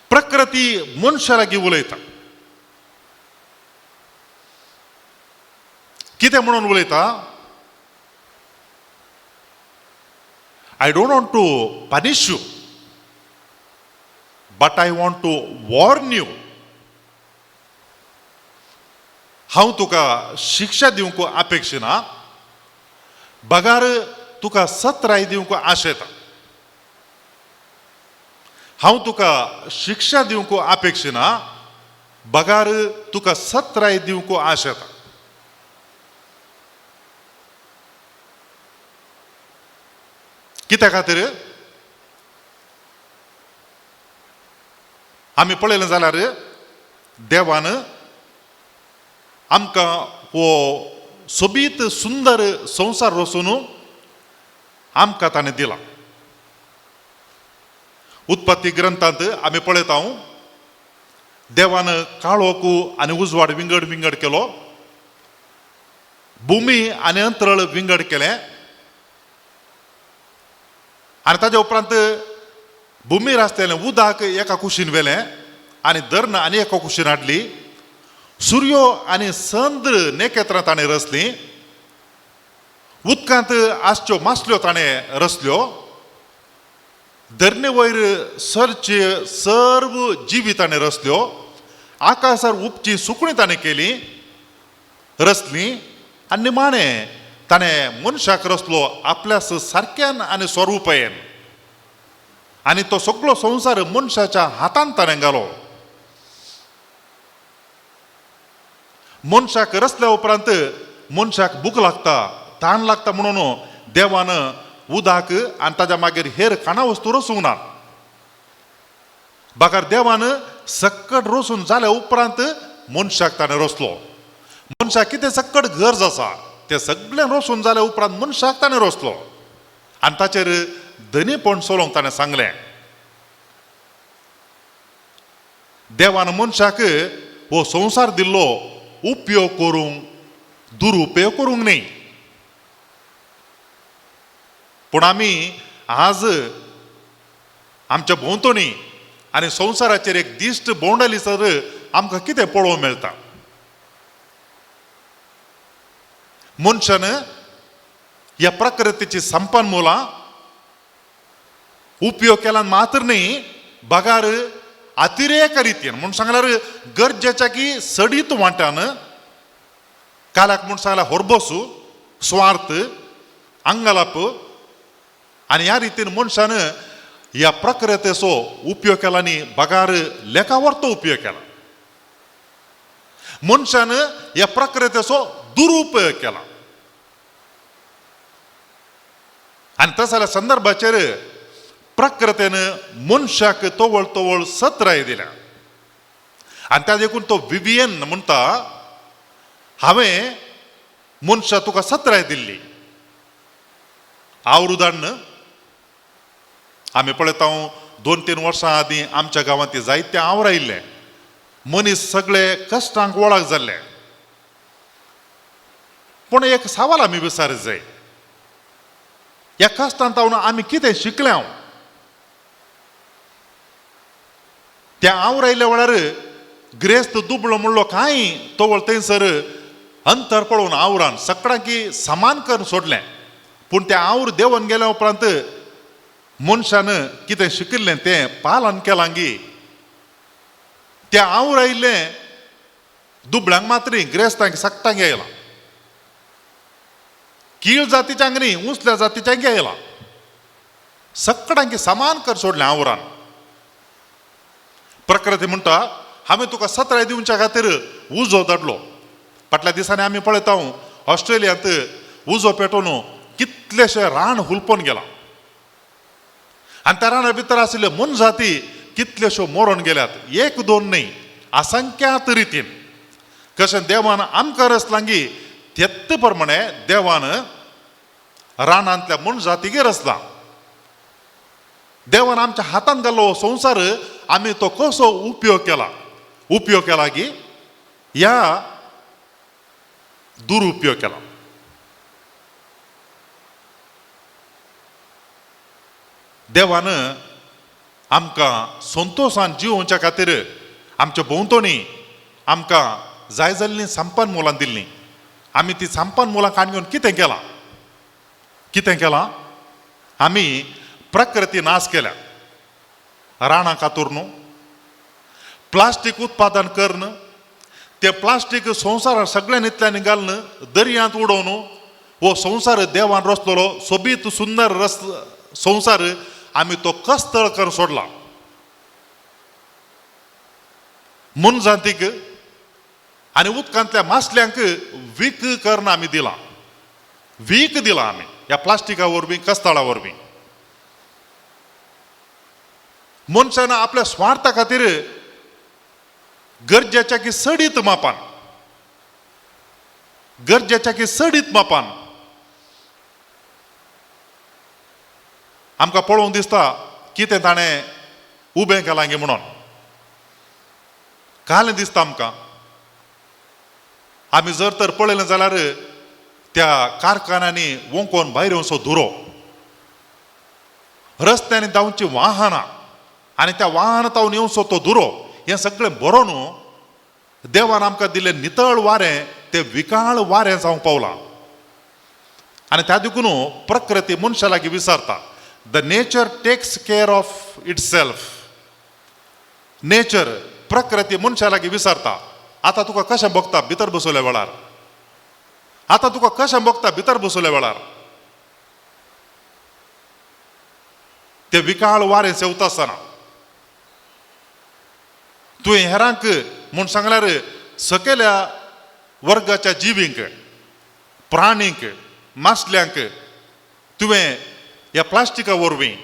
प्रकृती मनशा लागीं उलयता. कितें म्हणून उलयता? I don't want to punish you, but I want to warn you. हांव तुका शिक्षा दिवंक अपेक्षिना, बगार तुका सत्राय दिवंक आशेता. हांव तुका शिक्षा दिवंक अपेक्षिना, बगार तुका सत्राय दिवंक आशेता. कित्या खातीर? आमी पळयलें जाल्यार देवान आमकां हो सोबीत सुंदर संवसार वचून आमकां ताणें दिला. उत्पत्ती ग्रंथांत आमी पळयता, देवान काळोख आनी उजवाड विंगड विंगड केलो, भुमी आनी अंतरळ विंगड केलें आनी ताज्या उपरांत भुमीर आसलेलें उदक एका कुशीन व्हेलें आनी धरण आनी एका कुशीन हाडली. सुर्यो आनी चंद्र नखेत्रां ताणें रचलीं, उदकांत आसच्यो मासल्यो ताणें रचल्यो, धरणे वयर सरचे सर्व जिवी ताणें रचल्यो. आकाशार उपची सुकणीं ताणें केली, रचली आनी निमाणें ताणें मनशाक रचलो आपल्या सारक्यान आनी स्वरुपायेन आनी तो सगळो संवसार मनशाच्या हातांत ताणें घालो. मनशाक रचल्या उपरांत मनशाक भूक लागता, ताण लागता म्हणून देवान उदक आनी ताज्या मागीर हेर खाणा वस्तू रचूंक ना. बागर देवान सक्कड रचून जाल्या उपरांत मनशाक ताणें रचलो. मनशाक कितें सक्कड गरज आसा तें सगळें रचून जाल्या उपरांत मनशाक ताणें रचलो आनी ताचेर धनीपण चलोवंक ताणें सांगलें. देवान मनशाक हो संवसार दिल्लो उपयोग करूंक, दुरुपयोग करूंक न्ही. पूण आमी आज आमच्या भोंवतणी आनी संवसाराचेर एक दिश्ट भोंवडाली सर आमकां कितें पळोवंक मेळटा? मनशान ह्या प्रकृतीची संपन्न मुलां उपयोग केला मात्र न्ही, बगार अतिरेक रितीन म्हूण सांगल्यार गरजेच्या की सडीत वांट्यान कालाक म्हूण सांगल्यार होरबोसू, स्वार्थ, अंगलाप आनी ह्या रितीन मनशान ह्या प्रकृतीचो उपयोग केला आनी बगार लेखावर तो उपयोग केला. मनशान ह्या प्रकृतीचो दुरुपयोग केला आनी तसल्या संदर्भाचेर प्रकृतीन मनशाक तवळ तवळ सत्राय दिल्या आनी त्या देखून तो विवियन म्हणटा, हांवें मनशा तुका सत्राय दिल्ली. आवरुदान आमी पळयता 2-3 वर्सां आदीं आमच्या गांवांत जायते आवर आयिल्ले, मनीस सगळे कश्टांक वळख जाल्ले. पूण एक सवाल आमी विचार जाय, ह्या कश्टांत हांव आमी कितें शिकले? हांव त्या आवर आयिल्ल्या वेळार ग्रेस्त दुबळो म्हणलो कांय तवळ थंयसर अंतर पळोवन आवरान सगळ्यांकी समान करून सोडलें. पूण त्या आवर देंवन गेल्या उपरांत मनशान कितें शिकिल्लें तें पालन केलां गी? त्या आवर आयिल्लें दुबळ्यांक मात्र ग्रेस्तांक सगटांक आयलां, कीळ जातीच्यांक न्ही, उंचल्या जातीच्यांक आयलां, सगळ्यांक समान कर सोडलें आवरान. प्रकृती म्हणटा, हांवें तुका सत्राय दिवच्या खातीर उजो धाडलो. फाटल्या दिसांनी आमी पळयता ऑस्ट्रेलियांत उजो पेटोवन कितलेशे रान हुलपोवन गेलां आनी त्या राना भितर आशिल्ल्यो मनजाती कितल्योश्यो मरोन गेल्यात, 1-2 न्ही, असंख्यात रितीन. कशें देवान आमकां रचलां तेत्त प्रमाणे देवान रानांतल्या मनजातीगेर रचलां. देवान आमच्या हातांत घाल्लो संवसार आमी तो कसो उपयोग केला? उपयोग केला की ह्या दुरुपयोग केला. देवान आमकां संतोशान जिवोवच्या खातीर आमच्या भोंवतणी आमकां जाय जाल्लीं संपन्न मुलां दिल्लीं. आमी ती संपन्न मुलां काडून घेवन कितें केलां? कितें केलां? आमी प्रकृती नाश केल्या. रानां कातरून, प्लास्टीक उत्पादन करून, तें प्लास्टीक संवसारांत सगळ्यान इतल्यान घालून दर्यांत उडोवन हो संवसार देवान रचलेलो सोबीत सुंदर रस संवसार आमी तो कस्तळ करून सोडला. मनजातीक आनी उदकांतल्या मासल्यांक वीक करून आमी दिलां, वीक दिलां आमी ह्या प्लास्टिका वरवीं, कस्तळा वरवीं. मनशान आपल्या स्वार्था खातीर गरजेच्या की सडीत मापान, गरजेच्या की सडीत मापान आमकां पळोवंक दिसता कितें ताणें उबें केलां गे म्हणून कालें दिसता आमकां. आमी जर तर पळयलें जाल्यार त्या कारखान्यांनी वोंकोन भायर येवचो धुरो, रस्त्यांनी धांवची वाहनां आनी त्या वाहनां तावन येवचो तो धुरो, हें सगळें बरो न्हू. देवान आमकां दिल्लें नितळ वारें तें विकाळ वारें जावंक पावलां आनी त्या देखून प्रकृती मनशा लागीं विचारता, the nature takes care of itself. Nature, प्रकृती मनशा लागीं विचारता, आतां तुका कशें भोगता भितर बसवल्या वेळार, आतां तुका कशें भोगता भितर बसवल्या वेळार? ते विकाळ वारें सेवता आसतना तुवें हेरांक म्हूण सांगल्यार सकयल्या वर्गाच्या जिवींक, प्राणींक, मासल्यांक तुवें ह्या प्लास्टिका वरवीं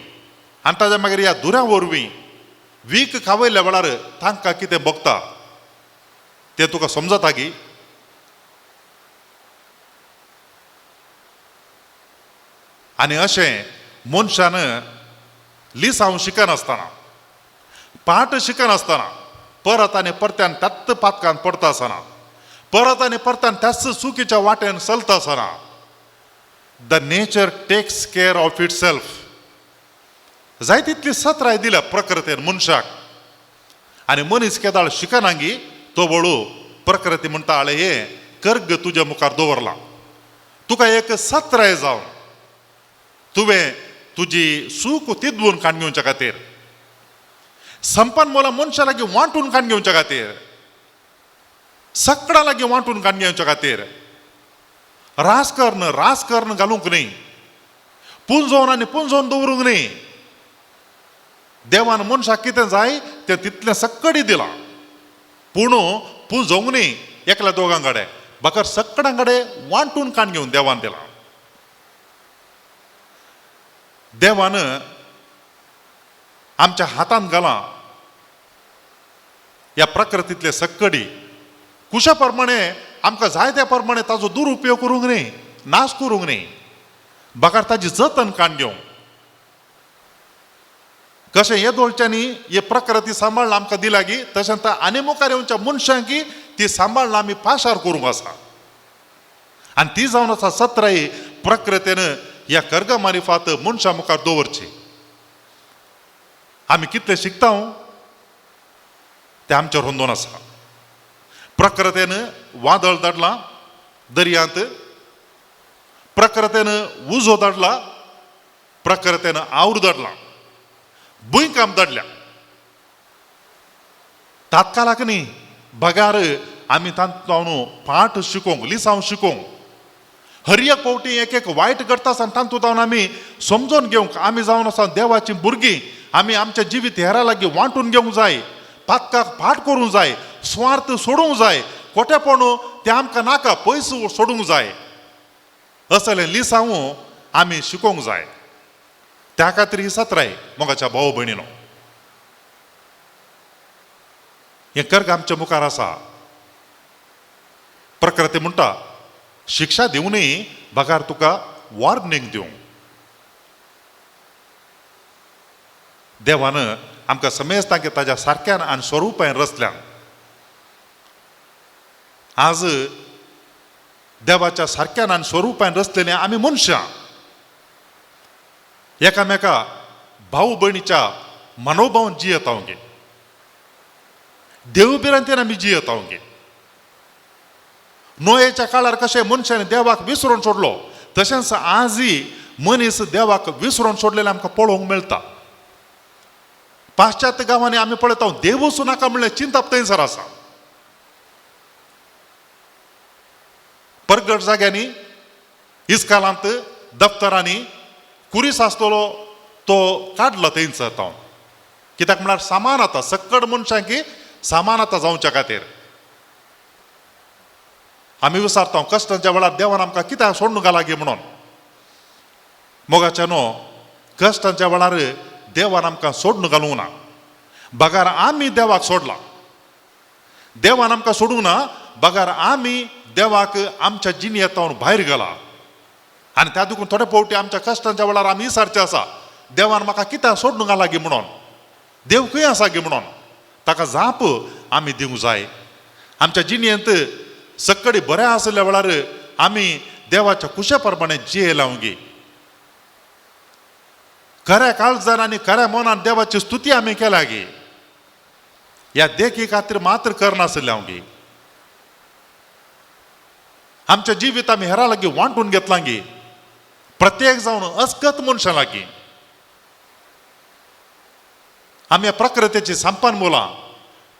आनी ताज्या मागीर ह्या दुऱ्या वरवीं वीख खावयल्या वेळार तांकां कितें भोगता तें तुका समजता गी? आनी अशें मनशान लिसांव शिकनासतना, पाठ शिकनासतना परत आनी परत्यान त्याच पातकान पडता आसतना, परत आनी परत्यान त्याच चुकीच्या वाटेन चलता आसतना, the nature takes care of itself. जाय तितली सत्राय दिल्या प्रकृतीन मनशाक, आनी मनीस केदाळ शिकना गी तो वळू प्रकृती म्हणटा, आळे हें कर्ग तुज्या मुखार दवरलां, तुका एक सत्राय जावन तुवें तुजी सूख तिदवून काडून घेवच्या खातीर, संपन मोला मनशा लागीं वांटून काडून घेवच्या खातीर, सकडां लागीं वांटून काडून घेवच्या खातीर, राजकारण घालूंक न्ही, पुंजोवन आनी पुंजोवन दवरूंक न्ही. देवान मनशाक कितें जाय तें तितलें सक्कडी दिलां, पूण पुंजोवंक न्ही एकल्या दोगां कडेन, बगर सकडां कडेन वांटून काडून घेवन देवान दिलां. देवान आमच्या हातांत घालां ह्या प्रकृतींतले सक्कडी, कुशा प्रमाणे आमकां जाय त्या प्रमाणे ताजो दुरुपयोग करूंक न्ही, नाश करूंक न्ही, बगर ताजी जतन काडून घेवंक. कशें हे दोळच्यांनी हे प्रकृती सांबाळ्ळा आमकां दिला गी, तशें आनी मुखार येवच्या मनशांकी ती सांबाळ्ळा आमी पाशार करूंक आसा. आनी ती जावन आसा सत्राय प्रकृतीन ह्या कर्गा मारिफात मनशां मुखार दवरची. आमी कितले शिकता तें आमचेर होंदोन आसा. प्रकृतीन वादळ धाडलां दर्यांत, प्रकृतीन उजो धाडला, प्रकृतीन आवड धाडला, भुंयकांप धाडल्या. तात्काळाक न्ही बगार आमी तातूंत पाठ शिकोवंक, लिसांव शिकोवंक, हर एक फावटी एक एक वायट घडटा आसतना तातूंत आमी समजून घेवंक, आमी जावन आसा देवाचीं भुरगीं, आमी आमचें जिवीत हेरा लागीं वांटून घेवंक जाय, पातकाक फाट करूंक जाय, स्वार्थ सोडूंक जाय, खोटेपण तें आमकां नाका पयस सोडूंक जाय. असलें लिसांव आमी शिकोवंक जाय. त्या खातीर ही सत्राय मोगाच्या भाव भयणीनो, हें कर्ग आमच्या मुखार आसा. प्रकृती म्हणटा शिक्षा दिवनूय बगार तुका वॉर्निंग दिवं. देवान आमकां समेस्तांक ताज्या सारक्यान आनी स्वरुपान रचल्यान. आज देवाच्या सारक्यान आनी स्वरुपान रचलेले आमी मनशां एकामेका भाव भयणीच्या मनोभावन जियेता गे, देव भिरांतेन आमी जियेता गे. नोयेच्या काळार कशें मनशान देवाक विसरून सोडलो, तशेंच आजय मनीस देवाक विसरून सोडलेले आमकां पळोवंक मेळटा. पाश्चात्य गांवांनी आमी पळयता देवूच नाका म्हणलें चिंतप थंयसर आसा. परगट जाग्यांनी, इस्कालांत, दफ्तरांनी कुरीस आसतलो तो काडलो थंयसर तो, कित्याक म्हळ्यार सामान आतां सक्कड मनशांक सामान आतां जावच्या खातीर. आमी विचारता कश्टांच्या वेळार देवान आमकां कित्याक सोडून घाला गे म्हणून. मोगाच्या न्हू कश्टांच्या वेळार देवान आमकां सोडून घालूंक ना, बगार आमी देवाक सोडला. देवान आमकां सोडूंक ना, बगार आमी देवाक आमच्या जिणयेंत भायर घाला. आनी त्या देखून थोडे फावटी आमच्या कश्टांच्या वेळार आमी विचारचें आसा, देवान म्हाका कित्याक सोडून घाला गे म्हणून, देव खंय आसा गे म्हणून. ताका जाप आमी दिवंक जाय. आमच्या जिणेंत सक्कडी बरें आसल्या वेळार आमी देवाच्या कुशे प्रमाणे जियेलां गे. खऱ्या काळजान आनी खऱ्या मनान देवाची स्तुती आमी केल्या गे. ह्या देखी खातीर मात्र करनासल्या गे. आमच्या जिवीत आमी हेरां लागीं वांटून घेतलां गे, प्रत्येक जावन अस्कत मनशां लागीं. आमी ह्या प्रकृतीची संपान मुलां,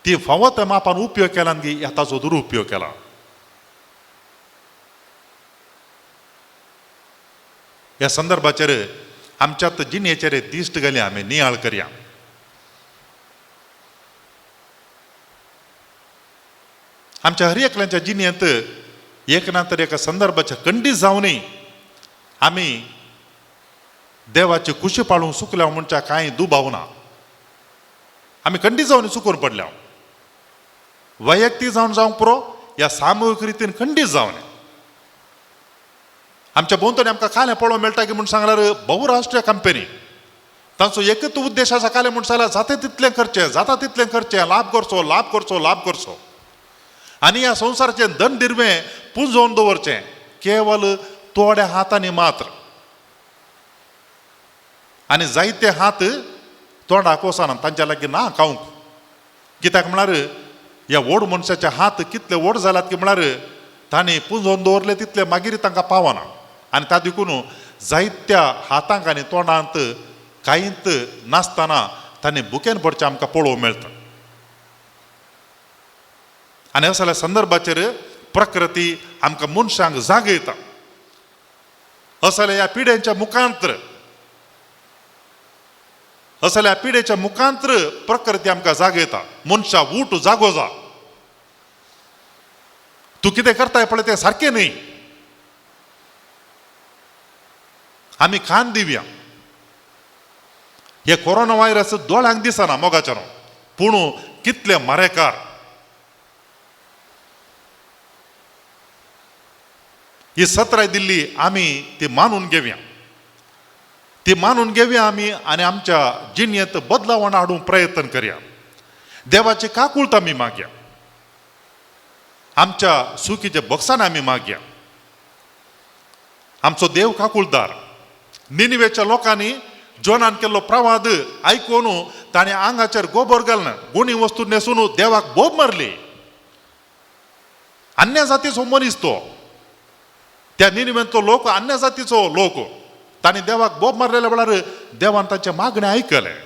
ती फावो त्या मापान उपयोग केला गी ह्या ताचो दुरुपयोग केला. ह्या संदर्भाचेर आमच्यात जिणेचेर दिश्ट घाली आमी नियाळ करया. आमच्या हर एकल्यांच्या जिणेंत एक ना तर एका संदर्भाच्या खंडीत जावनय आमी देवाची खुशी पाळूंक चुकल्या म्हणच्या कांय दुबाव ना. आमी खंडीत जावन चुकून पडल्या, वैयक्तीक जावन जावंक पुरो या सामुहीक रितीन खंडीत जावन. आमच्या भोंवतणी आमकां कालें पळोवंक मेळटा की म्हूण सांगल्यार बहुराष्ट्रीय कंपनी तांचो एकच उद्देश आसा कालें म्हूण सांगल्यार जाता तितलें करचें, जाता तितलें करचें, लाभ करचो, लाभ करचो, लाभ करचो आनी ह्या संवसाराचें धन दिरवें पुंजोवन दवरचें केवल थोड्या हातांनी मात्र. आनी जायते हात तोंडाक वचना, तांच्या लागीं ना खावंक. कित्याक म्हळ्यार ह्या व्हड मनशाचे हात कितले व्हड जाल्यात की म्हळ्यार तांणी पुंजोवन दवरले तितले मागीर तांकां पावना. आनी ता देखून जायत्या हातांक आनी तोंडांत कांयच नासतना तांणी भुकेन पडचें आमकां पळोवंक मेळटा. आनी असल्या संदर्भाचेर प्रकृती आमकां मनशांक जागयता. असल्या ह्या पिड्यांच्या मुखांत्र, असल्या पिडेच्या मुखांत्र प्रकृती आमकां जागयता. मनशा उठ, जागो जा, तूं कितें करताय पळय तें सारकें न्हय. आमी कान दिवया. हे कोरोना व्हायरस दोळ्यांक दिसना मोगाच्यानो, पूण कितले मारेकार. ही सत्राय दिल्ली आमी ती मानून घेवया, ती मानून घेवया आमी आनी आमच्या जिणेंत बदलावण हाडूंक प्रयत्न करया. देवाची काकूळत आमी मागया, आमच्या सुखीच्या बक्षान आमी मागया. आमचो देव काकुळदार. निनिवेच्या लोकांनी जोनान केल्लो प्रवाद आयकून ताणें आंगाचेर गोबर घालून गुणी वस्तू न्हेसून देवाक बोब मारली. अन्य जातीचो मनीस तो, त्या निनिवेंतलो लोक अन्य जातीचो लोक. तांणी देवाक बोब मारलेल्या वेळार देवान तांचें मागणें आयकलें,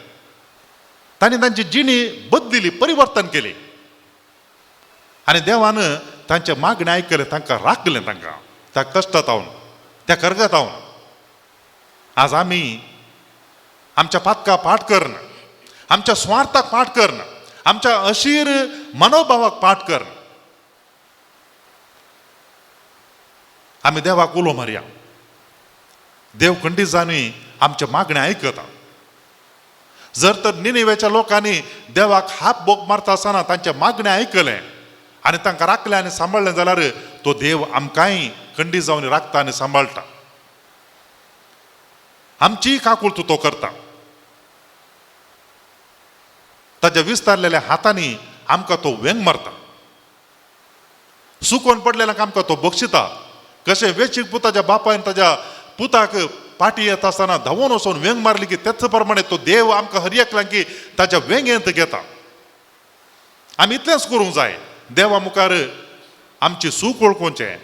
तांणी तांची जिणी बदलिली, परिवर्तन केली आनी देवान तांचें मागणें आयकलें, तांकां राखलें, तांकां त्या कश्टांत हावन, त्या कर्गात हावन. आज आमी आमच्या पातका पाठ करण, आमच्या स्वार्थाक पाठ करण, आमच्या अशीर मनोभावाक पाठ करण आमी देवाक उलो मारया. देव खंडीत जाणूय आमच्या मागणें आयकता. जर तर निनिवेच्या लोकांनी देवाक हात बोग मारता आसतना तांचें मागणें आयकलें आनी तांकां राखलें आनी सांबाळ्ळें जाल्यार तो देव आमकांय खंडीत जावन राखता आनी सांबाळटा. आमचीय काकूळत तो करता. ताच्या विस्तारलेल्या हातांनी आमकां तो वेंग मारता. सुकोवन पडलेल्यांक आमकां तो बक्षिता. कशें वेचीक पुताच्या बापायन ताच्या पुताक पाटी येता आसतना धांवून वचून वेंग मारली की तेच प्रमाणे तो देव आमकां हर एकल्यांक की ताच्या वेंगेंत घेता. आमी इतलेंच करूंक जाय, देवा मुखार आमची सूख वळखुचें.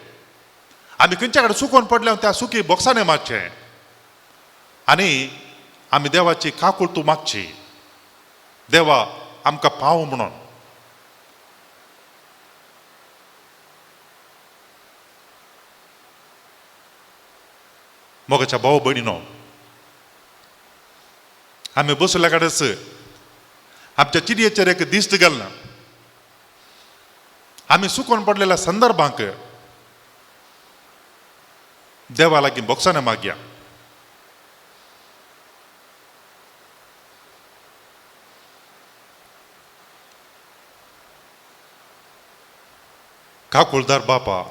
आमी खंयच्या कडेन सुकोवन पडल्या त्या सुकी बोक्सांनी मारचें आनी आमी देवाची काकूळतू मागची, देवा आमकां पाव म्हणून. मोगाच्या भाव भयणीनो, आमी बसल्या कडेच आमच्या चिडयेचेर एक दिश्ट घालना. आमी सुकोवन पडलेल्या संदर्भांक देवा लागीं बोक्साने मागया. काकुळदार बापा,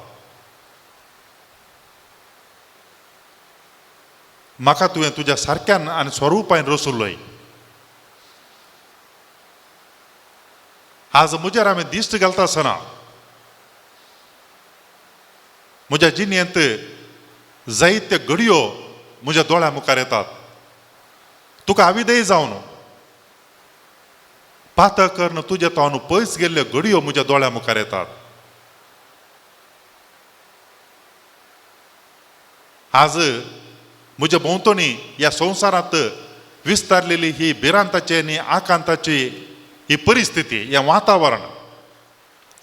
म्हाका तुवें तुज्या सारक्यान आनी स्वरुपान रसुल्लोय. आज म्हजेर आमी दिश्ट घालता आसतना म्हज्या जिणेंत जायत्यो घडयो म्हज्या दोळ्या मुखार येतात. तुका आविदय जावन पातक करून तुज्या तावन पयस गेल्ल्यो घडयो म्हज्या दोळ्या मुखार येतात. आज म्हज्या भोंवतणी ह्या संवसारांत विस्तारलेली ही भिरांताची आनी आकांताची ही परिस्थिती, हें वातावरण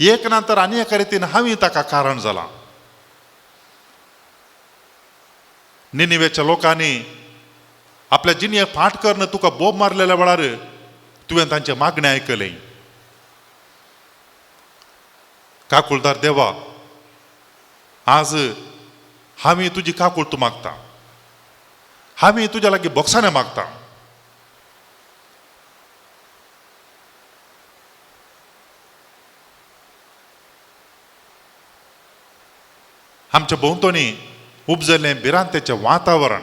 एक नंतर आनी एका रितीन हांवें ताका कारण जालां. निनिवेच्या लोकांनी आपल्या जिणेक फाट करून तुका बोब मारलेल्या वेळार तुवें तांचें मागणें आयकलें. काकुळदार देवा, आज हांवें तुजी काकूळ तूं मागता, हांवें तुज्या लागीं बोगसाणें मागता. आमच्या भोंवतणी उपजलें भिरांतेचें वातावरण,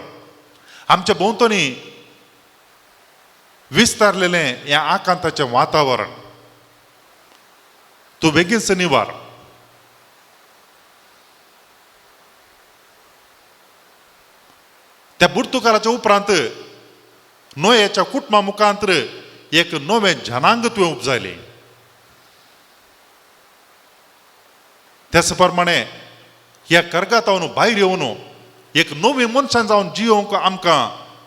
आमच्या भोंवतणी विस्तारलेलें हें आकांताचें वातावरण तूं बेगीनच निवार. त्या पुर्तुगालाच्या उपरांत नोयाच्या कुटुंबा मुखांत एक नवें जनांग तुवें उपजायलें. त्याच प्रमाणे ह्या कर्गातावन भायर येवन एक नवी मनशान जावन जियोवंक आमकां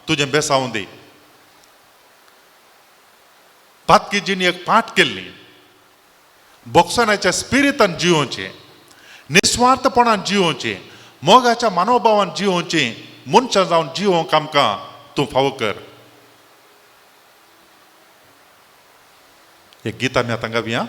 तुजें बेसावूं दी. पातकी जिणी एक पाठ केल्ली, बोगसणाच्या स्पिरितान जियोवचें, निस्वार्थपणान जियोवचें, मोगाच्या मनोभावान जियोवचें, मनशां जावन जियोवंक आमकां तूं फावो कर. एक गीत आमी आतां गावया.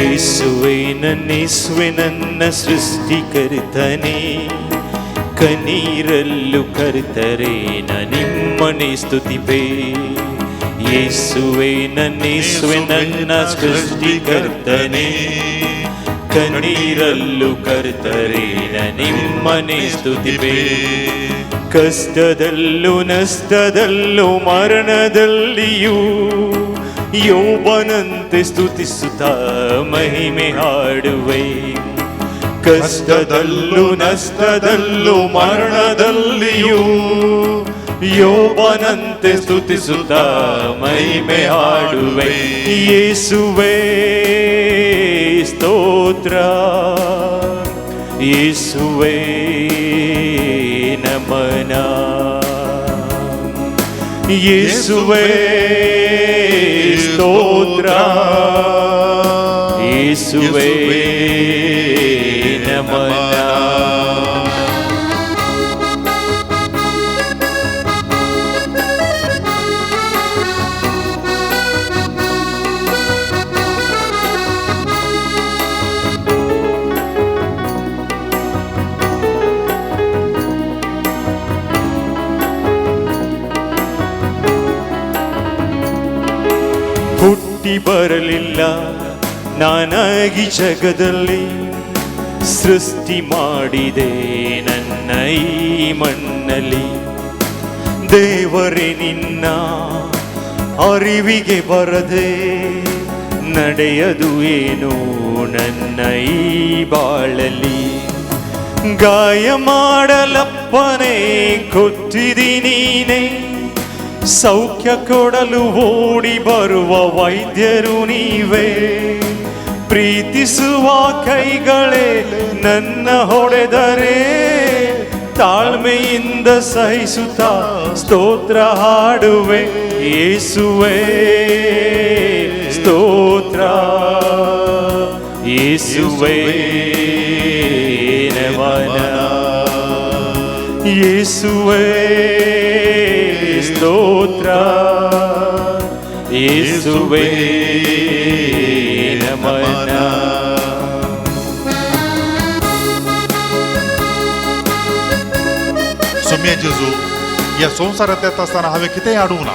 ಯೇಸುವೆ ನನ್ನೇಸುವೆ ನನ್ನ ಸೃಷ್ಟಿಕರ್ತನೇ, ಕಣ್ಣೀರಲ್ಲೂ ಕರ್ತರೇ ನಿಮ್ಮನೆ ಸ್ತುತಿಪೇ. ಯೇಸುವೆ ನನ್ನೇಸುವೆ ನನ್ನ ಸೃಷ್ಟಿಕರ್ತನೇ, ಕಣ್ಣೀರಲ್ಲೂ ಕರ್ತರೇ ನಿಮ್ಮನೆ ಸ್ತುತಿಪೇ. ಕಷ್ಟದಲ್ಲೂ ನಷ್ಟದಲ್ಲೂ ಮರಣದಲ್ಲಿಯೂ ಯೋಬನಂತೆ ಸ್ತುತಿಸುತ್ತಾ ಮಹಿಮೆ ಹಾಡುವೆ. ಕಷ್ಟದಲ್ಲೂ ನಷ್ಟದಲ್ಲೂ ಮರಣದಲ್ಲಿಯೂ ಯೋಬನಂತೆ ಸ್ತುತಿಸುತ್ತಾ ಮಹಿಮೆ ಹಾಡುವೆ. ಯೇಸುವೇ ಸ್ತೋತ್ರ, ಯೇಸುವೇ ನಮನ, ಯೇಸುವೇ ಸ್ತೋತ್ರ, ಯೇಸುವೇ ನಮನ. ಹುಟ್ಟಿ ಬರಲಿಲ್ಲ ನಾನಾಗಿ ಜಗದಲ್ಲಿ, ಸೃಷ್ಟಿ ಮಾಡಿದೆ ನನ್ನ ಈ ಮಣ್ಣಲ್ಲಿ. ದೇವರೇ ನಿನ್ನ ಅರಿವಿಗೆ ಬರದೆ ನಡೆಯದು ಏನು ನನ್ನ ಈ ಬಾಳಲಿ. ಗಾಯ ಮಾಡಲಪ್ಪನೇ ಕೊಟ್ಟಿದಿ ನೀನೇ, ಸೌಖ್ಯ ಕೊಡಲು ಓಡಿ ಬರುವ ವೈದ್ಯರು ನೀವೇ. ಪ್ರೀತಿಸುವ ಕೈಗಳೇ ನನ್ನ ಹೊಡೆದರೆ, ತಾಳ್ಮೆಯಿಂದ ಸಹಿಸುತ್ತಾ ಸ್ತೋತ್ರ ಹಾಡುವೆ. ಯೇಸುವೇ ಸ್ತೋತ್ರ, ಯೇಸುವೇ ನಮನ, ಯೇಸುವೇ ಸ್ತೋತ್ರ, ಯೇಸುವೇ ನಮನ. सोम्या जेजू, ह्या संवसारांत येता आसतना हांवें कितेंय हाडूंक ना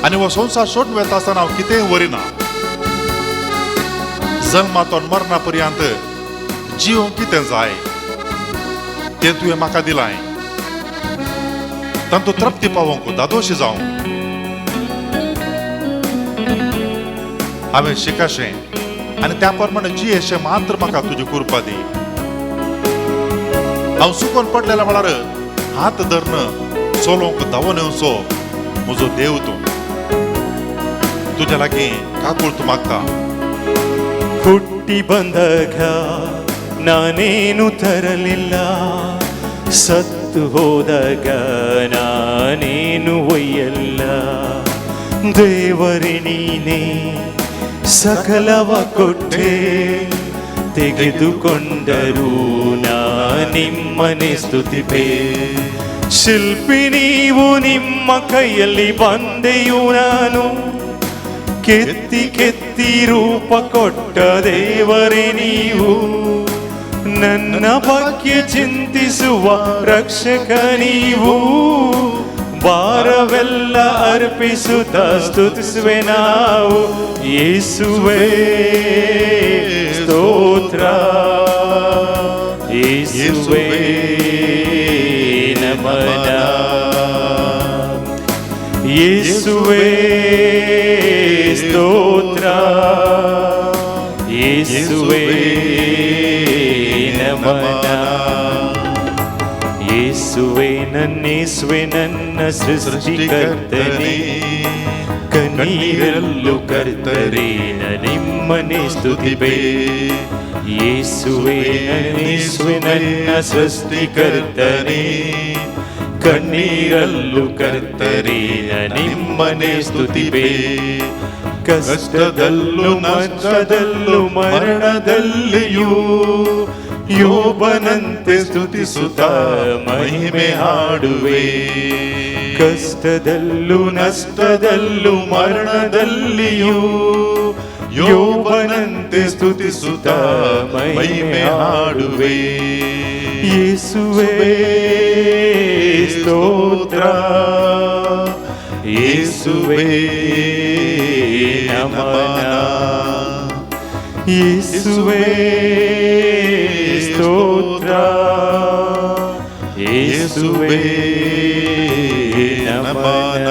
आनी हो संवसार सोडून वेता आसतना हांव कितेंय व्हरिना. जल्मातून मरणा पर्यंत जिवंक कितें जाय तें तुवें म्हाका दिलां. तांतूत तृप्ती पावोवंक, दादोशी जावंक हांवें शिकाशें आनी त्या प्रमाणे जियेशें मात्र म्हाका तुजी कृपा दी. हांव सुकोन पडलेल्या वेळार हात धरून चलोवंक धांवून येवचो म्हजो देव तूं. तुज्या लागीं काकूळ तूं मागता. ಹುಟ್ಟಿ ಬಂದಾಗ ನಾನೇನು ತರಲಿಲ್ಲ, ಸತ್ತು ಹೋದಾಗ ನಾನೇನು ಒಯ್ಯಲ್ಲ. ದೇವರೇ ನೀನೇ ಸಕಲವ ಕೊಟ್ಟೆ, ತೆಗೆದುಕೊಂಡರೂ ನಾ ನಿಮ್ಮನೆ ಸ್ತುತಿಪೆ. ಶಿಲ್ಪಿ ನೀವು, ನಿಮ್ಮ ಕೈಯಲ್ಲಿ ಬಂದೆಯು ನಾನು, ಕೆತ್ತಿ ಕೆತ್ತಿ ರೂಪ ಕೊಟ್ಟ ದೇವರೇ ನೀವು. ನನ್ನ ಬಗ್ಗೆ ಚಿಂತಿಸುವ ರಕ್ಷಕ ನೀವು, ಭಾರವೆಲ್ಲ ಅರ್ಪಿಸುತ್ತ ಸ್ತುತಿಸುವೆ ನಾವು. ಯೇಸುವೇ ಸ್ತೋತ್ರ, ಯೇಸುವೇ ನಮನ, ಯೇಸುವೇ ಸ್ತೋತ್ರ, ಯೇಸುವೇ ನಮನ. ಯೇಸುವೆ ನನ್ನೇಸುವೆ ನನ್ನ ಸೃಷ್ಟಿಕರ್ತನೇ, ಕಣ್ಣೀರಲ್ಲೂ ಕರ್ತರೇ ನಿಮ್ಮನೆ ಸ್ತುತಿಪೆ. ಯೇಸುವೆ ನನ್ನೇಸುವೆ ನನ್ನ ಸೃಷ್ಟಿಕರ್ತನೇ, ಕಣ್ಣೀರಲ್ಲೂ ಕರ್ತರೇ ನಿಮ್ಮನೆ ಸ್ತುತಿಪೆ. ಕಷ್ಟದಲ್ಲೂ ನಷ್ಟದಲ್ಲೂ ಮರಣದಲ್ಲಿಯೂ ಯೋಬನಂತೆ ಸ್ತುತಿಸುತ್ತ ಮಹಿಮೆ ಹಾಡುವೆ. ಕಷ್ಟದಲ್ಲೂ ನಷ್ಟದಲ್ಲೂ ಮರಣದಲ್ಲಿಯೂ ಯೋಬನಂತೆ ಸ್ತುತಿಸುತ್ತ ಮಹಿಮೆ ಹಾಡುವೆ. ಯೇಸುವೇ ಸ್ತೋತ್ರ, ಯೇಸುವೇ ನಮನ, ಯೇಸುವೇ ಸ್ತೋತ್ರ, ಯೇಸುವೇ ನಮನ.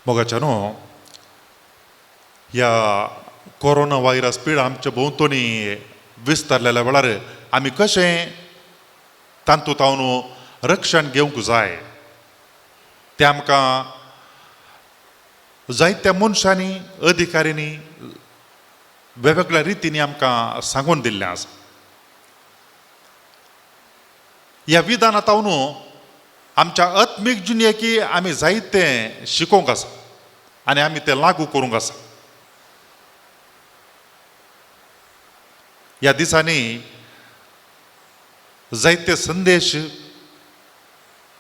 मोगाच्यानो, ह्या कोरोना व्हायरस पिडा आमच्या भोंवतणी विस्तारलेल्या वेळार आमी कशें तातूंत हांव रक्षण घेवंक जाय तें आमकां जायत्या मनशांनी अधिकाऱ्यांनी वेगवेगळ्या रितींनी आमकां सांगून दिल्लें आसा. ह्या विधानांत हांव आमच्या आत्मीक जिणेकी आमी जायतें शिकोवंक आसा आनी आमी तें लागू करूंक आसा. ह्या दिसांनी जायते संदेश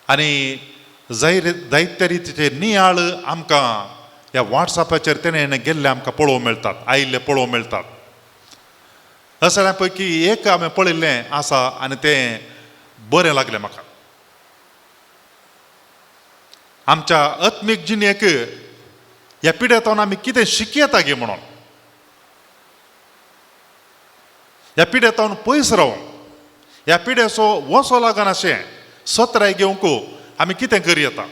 आनी जायते रितीचे नियाळ आमकां ह्या वॉट्सॅपाचेर तेणें गेल्ले आमकां पळोवंक मेळटात, आयिल्ले पळोवंक मेळटात. असल्या पैकी एक हांवें पळयल्लें आसा आनी तें बरें लागलें म्हाका. आमच्या आत्मीक जिणेक ह्या पिड्यांतल्यान आमी कितें शिकयता गे म्हणून, ह्या पिड्यांतल्यान पयस रावून ह्या पिड्याचो वसो लागनाशें सत्राय घेवंक आमी कितें करी येता.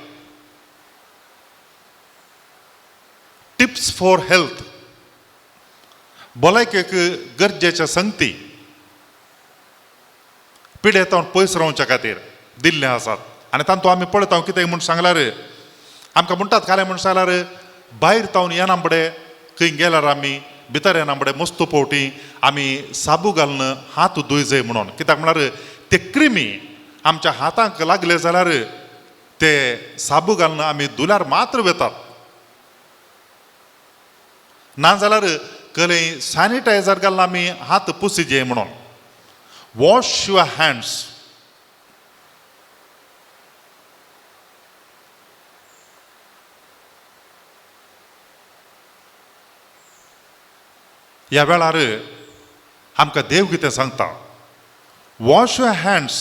टिप्स फॉर हेल्थ, भलायकेक गरजेच्या संगती पिड्यांतल्यान पयस रावच्या खातीर दिल्ले आसात. आनी तांतू आमी पळयता कितें म्हूण सांगल्यार आमकां म्हणटात कालें म्हूण सांगल्यार भायर तावन येना फुडें खंय गेल्यार आमी भितर येना फुडें मस्त फावटी आमी साबू घालून हात धुय जाय म्हणून. कित्याक म्हळ्यार ते क्रिमी आमच्या हातांक लागले जाल्यार ते साबू घालून आमी धुल्यार मात्र वेतात, ना जाल्यार कलय सॅनिटायझर घालून आमी हात पुसी जाय म्हणून. Wash your hands. ह्या वेळार आमकां देव कितें सांगता, वॉश your hands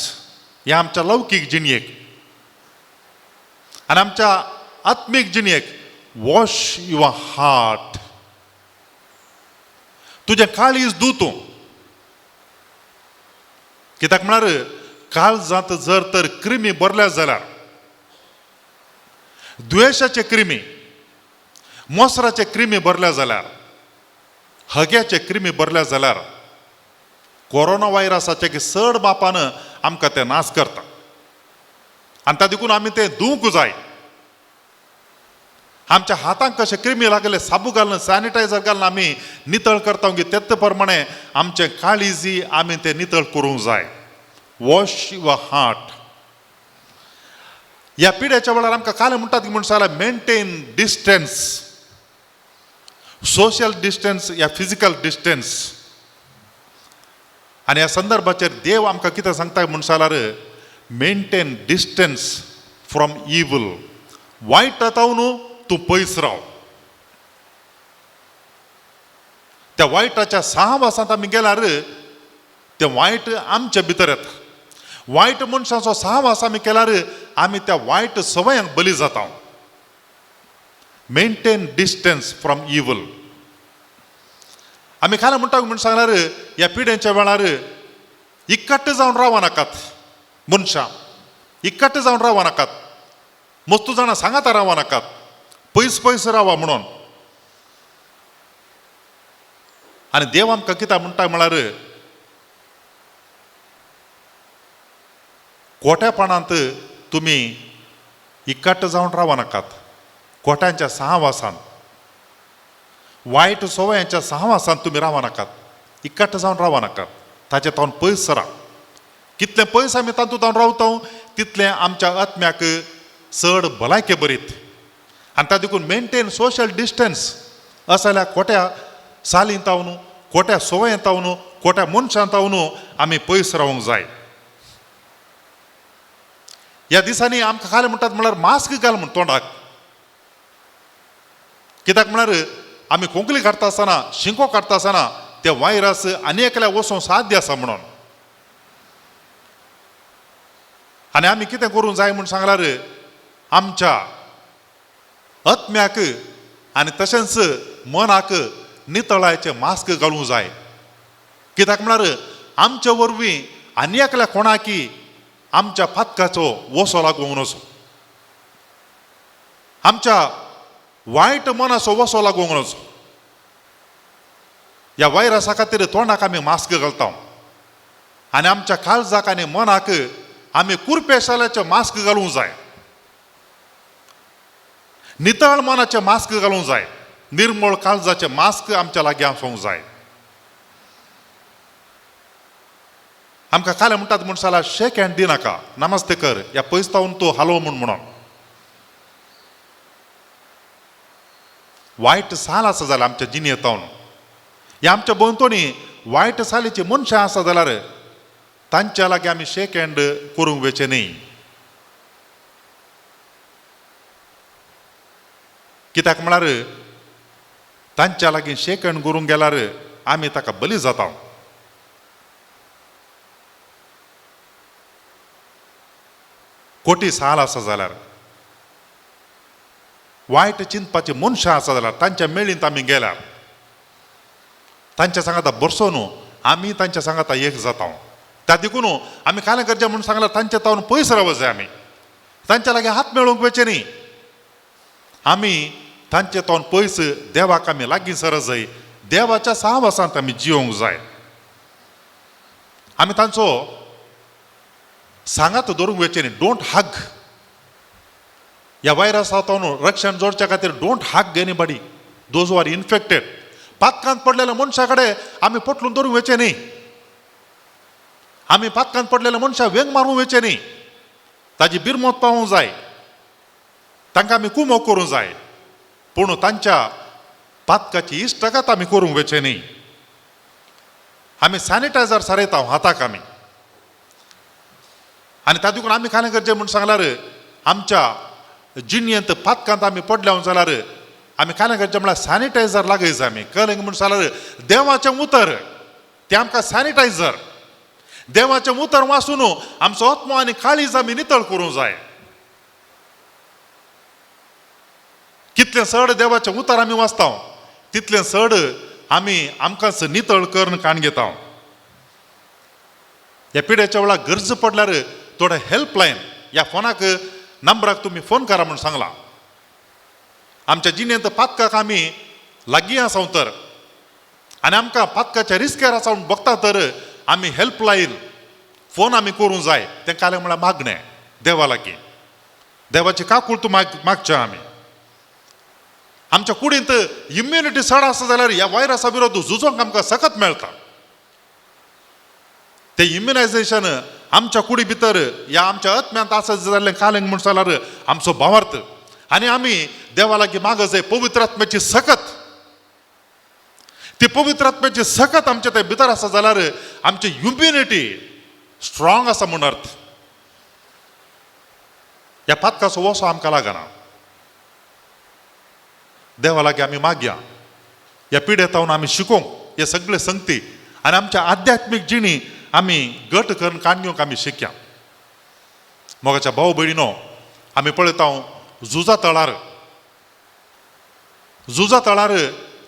ह्या आमच्या लौकीक जिणेक आनी आमच्या आत्मीक जिणेक वॉश your heart. तुजें काळीज धू तूं, कित्याक म्हळ्यार काळजांत जर तर क्रिमी भरल्या जाल्यार द्वेशाचे क्रिमी, मोसराचे क्रिमी भरल्या जाल्यार, हग्याचे क्रिमी भरल्या जाल्यार कोरोना व्हायरसाचे की चड मापान आमकां ते नाश करता आनी ता देखून आमी ते धुवंक जाय. आमच्या हातांक कशे क्रिमी लागले साबू घालून सॅनिटायझर घालून आमी नितळ करता की तेच प्रमाणे आमचे काळीजी आमी ते नितळ करूंक जाय. Wash your heart. ह्या पिड्याच्या वेळार आमकां काल म्हणटात की म्हण सांगल्यार मेंटेन डिस्टन्स, सोशल डिस्टन्स या फिजिकल डिस्टन्स. आनी ह्या संदर्भाचेर देव आमकां कितें सांगता म्हण सांगल्यार मेंटेन डिस्टन्स फ्रॉम इवल. वायट न्हू तूं पयस राव. त्या वायटाच्या सहवासांत आमी गेल्यार तें वायट आमच्या भितर येता. वायट मनशाचो सहवास आमी केल्यार आमी त्या वायट सवयांक बली जाता. Maintain distance from evil. आमी खाला म्हणटा म्हण सांगल्यार ह्या पिड्यांच्या वेळार इकट्ट जावन राव नाकात. मनशां इकट्ट जावन राव नाकात, मस्तू जाणां सांगाता राव नाकात, पयस पयस रावा म्हणून. आनी देव आमकां कितें म्हणटा म्हळ्यार कोट्यापणांत तुमी इकट्ट जावन राव नाकात. कोट्यांच्या सहवासान, वायट सवयांच्या सहवासान तुमी राव नाकात, इकट्ट जावन राव नाकात, ताचे तावन पयस सरा. कितलें पयस आमी तातूंत जावन रावता तितलें आमच्या आत्म्याक चड भलायके बरीत. आनी ता देखून मेंटेन सोशल डिस्टन्स. असल्या खोट्या सालीन तावन, खोट्या सवयेन तावन, खोट्या मनशान तावन आमी पयस रावंक जाय. ह्या दिसांनी आमकां खालें म्हणटात म्हळ्यार मास्क घाल म्हण तोंडाक. कित्याक म्हळ्यार आमी खोंकली काडटा आसतना, शिंको काडटा आसतना ते व्हायरस आनी एकल्या वचूंक साध्य आसा म्हणून. आनी आमी कितें करूंक जाय म्हूण सांगल्यार आमच्या आत्म्याक आनी तशेंच मनाक नितळायचे मास्क घालूंक जाय. कित्याक म्हळ्यार आमचे वरवीं आनी एकल्या कोणाकी आमच्या पातकाचो वसो लागूंक नजो, आमच्या वायट मनाचो वसो लागूंक नजो. ह्या व्हायरसा खातीर तोंडाक आमी मास्क घालता आनी आमच्या काळजाक आनी मनाक आमी कुरपेशाल्याचें मास्क घालूंक जाय, नितळ मनाचें मास्क घालूंक जाय, निर्मळ काळजाचें मास्क आमच्या लागीं आसूंक जाय. आमकां काल म्हणटात म्हण जाल्यार शेक हँड दिनाका, नमस्ते कर, ह्या पयस तावन तूं हालो म्हूण म्हणून. वायट साल आसा जाल्यार आमच्या जिणेंत तावन, ह्या आमच्या भोंवतणी वायट सालीची मनशां आसा जाल्यार तांच्या लागीं आमी शेक हँड करूंक वेचें न्ही. कित्याक म्हळ्यार तांच्या लागीं शेक हँड करूंक गेल्यार आमी ताका बली जाता. कोटी साल आसा जाल्यार, वायट चिंतपाची मनशां आसा जाल्यार तांच्या मेळींत आमी गेल्यार तांच्या सांगाता बरसो न्हू, आमी तांच्या सांगाता एक जाता. त्या देखून आमी कांय करचें म्हणून सांगल्यार तांच्या तावन पयस रावप जाय. आमी तांच्या लागीं हात मेळोवंक वेचें न्ही, आमी तांचे तावन पयस देवाक आमी लागीं सरत जाय, देवाच्या सहवासांत आमी जियोंक जाय. आमी तांचो सांगात धरूंक वेचें न्ही. Don't hug. ह्या व्हायरसा तावन रक्षण जोडच्या खातीर don't hug anybody those who are infected. पातकांत पडलेल्या मनशा कडेन आमी पोटलून धरूंक वेचें न्ही, आमी पातकांत पडलेल्या मनशाक वेंग मारूंक वेचें न्ही, ताजी बिरमत पावूंक जाय, तांकां आमी कुमोक करूंक जाय, पूण तांच्या पातकाची इश्टागत आमी करूंक वेचें न्ही. आमी सॅनिटायझर सारयता हाताक आमी, आनी तातूंत आमी कांय करचें म्हूण सांगल्यार आमच्या जिणयेंत पातकांत आमी पडल्या जाल्यार आमी कांय करचें म्हळ्यार सॅनिटायझर लागयच आमी. कळ्ळें म्हूण सांगल्यार देवाचें उतर तें आमकां सॅनिटायझर, देवाचें उतर वाचून आमचो आत्मो आनी काळीज आमी नितळ करूंक जाय. कितलें चड देवाचें उतर आमी वाचता तितलें चड आमी आमकांच नितळ करून काण घेता. ह्या पिड्याच्या वेळार गरज पडल्यार थोडे हेल्पलायन ह्या फोनाक नंबराक तुमी फोन करा म्हूण सांगलां. आमच्या जिणेंत पातकाक आमी लागीं आसा तर आनी आमकां पातकाच्या रिस्केर आसा म्हूण बगता तर आमी हेल्पलायन फोन आमी करूंक जाय. तें कालें म्हळ्यार मागणें देवा लागीं, देवाची काकूळत मागचें आमी. आमच्या कुडींत इम्युनिटी चड आसा जाल्यार ह्या व्हायरसा विरोध झुजोंक आमकां सकत मेळटा. तें इम्युनायजेशन आमच्या कुडी भितर ह्या आमच्या आत्म्यांत आसत जाल्लें कालें म्हूण जाल्यार आमचो भावार्थ आनी आमी देवा लागीं मागत जाय पवित्र आत्म्याची सकत. ती पवित्र आत्म्याची सकत आमच्या ते भितर आसा जाल्यार आमची इम्युनिटी स्ट्रॉंग आसा म्हूण अर्थ. ह्या पातकाचो वसो आमकां लागना. देवा लागीं आमी मागया, ह्या पिडेतावन आमी शिकोवंक हे सगळे संगती आनी आमच्या आध्यात्मीक जिणी आमी गट करून काण घेवंक आमी शिकया. मोगाच्या भाव भयणीनो, आमी पळयता झुजा तळार, झुजा तळार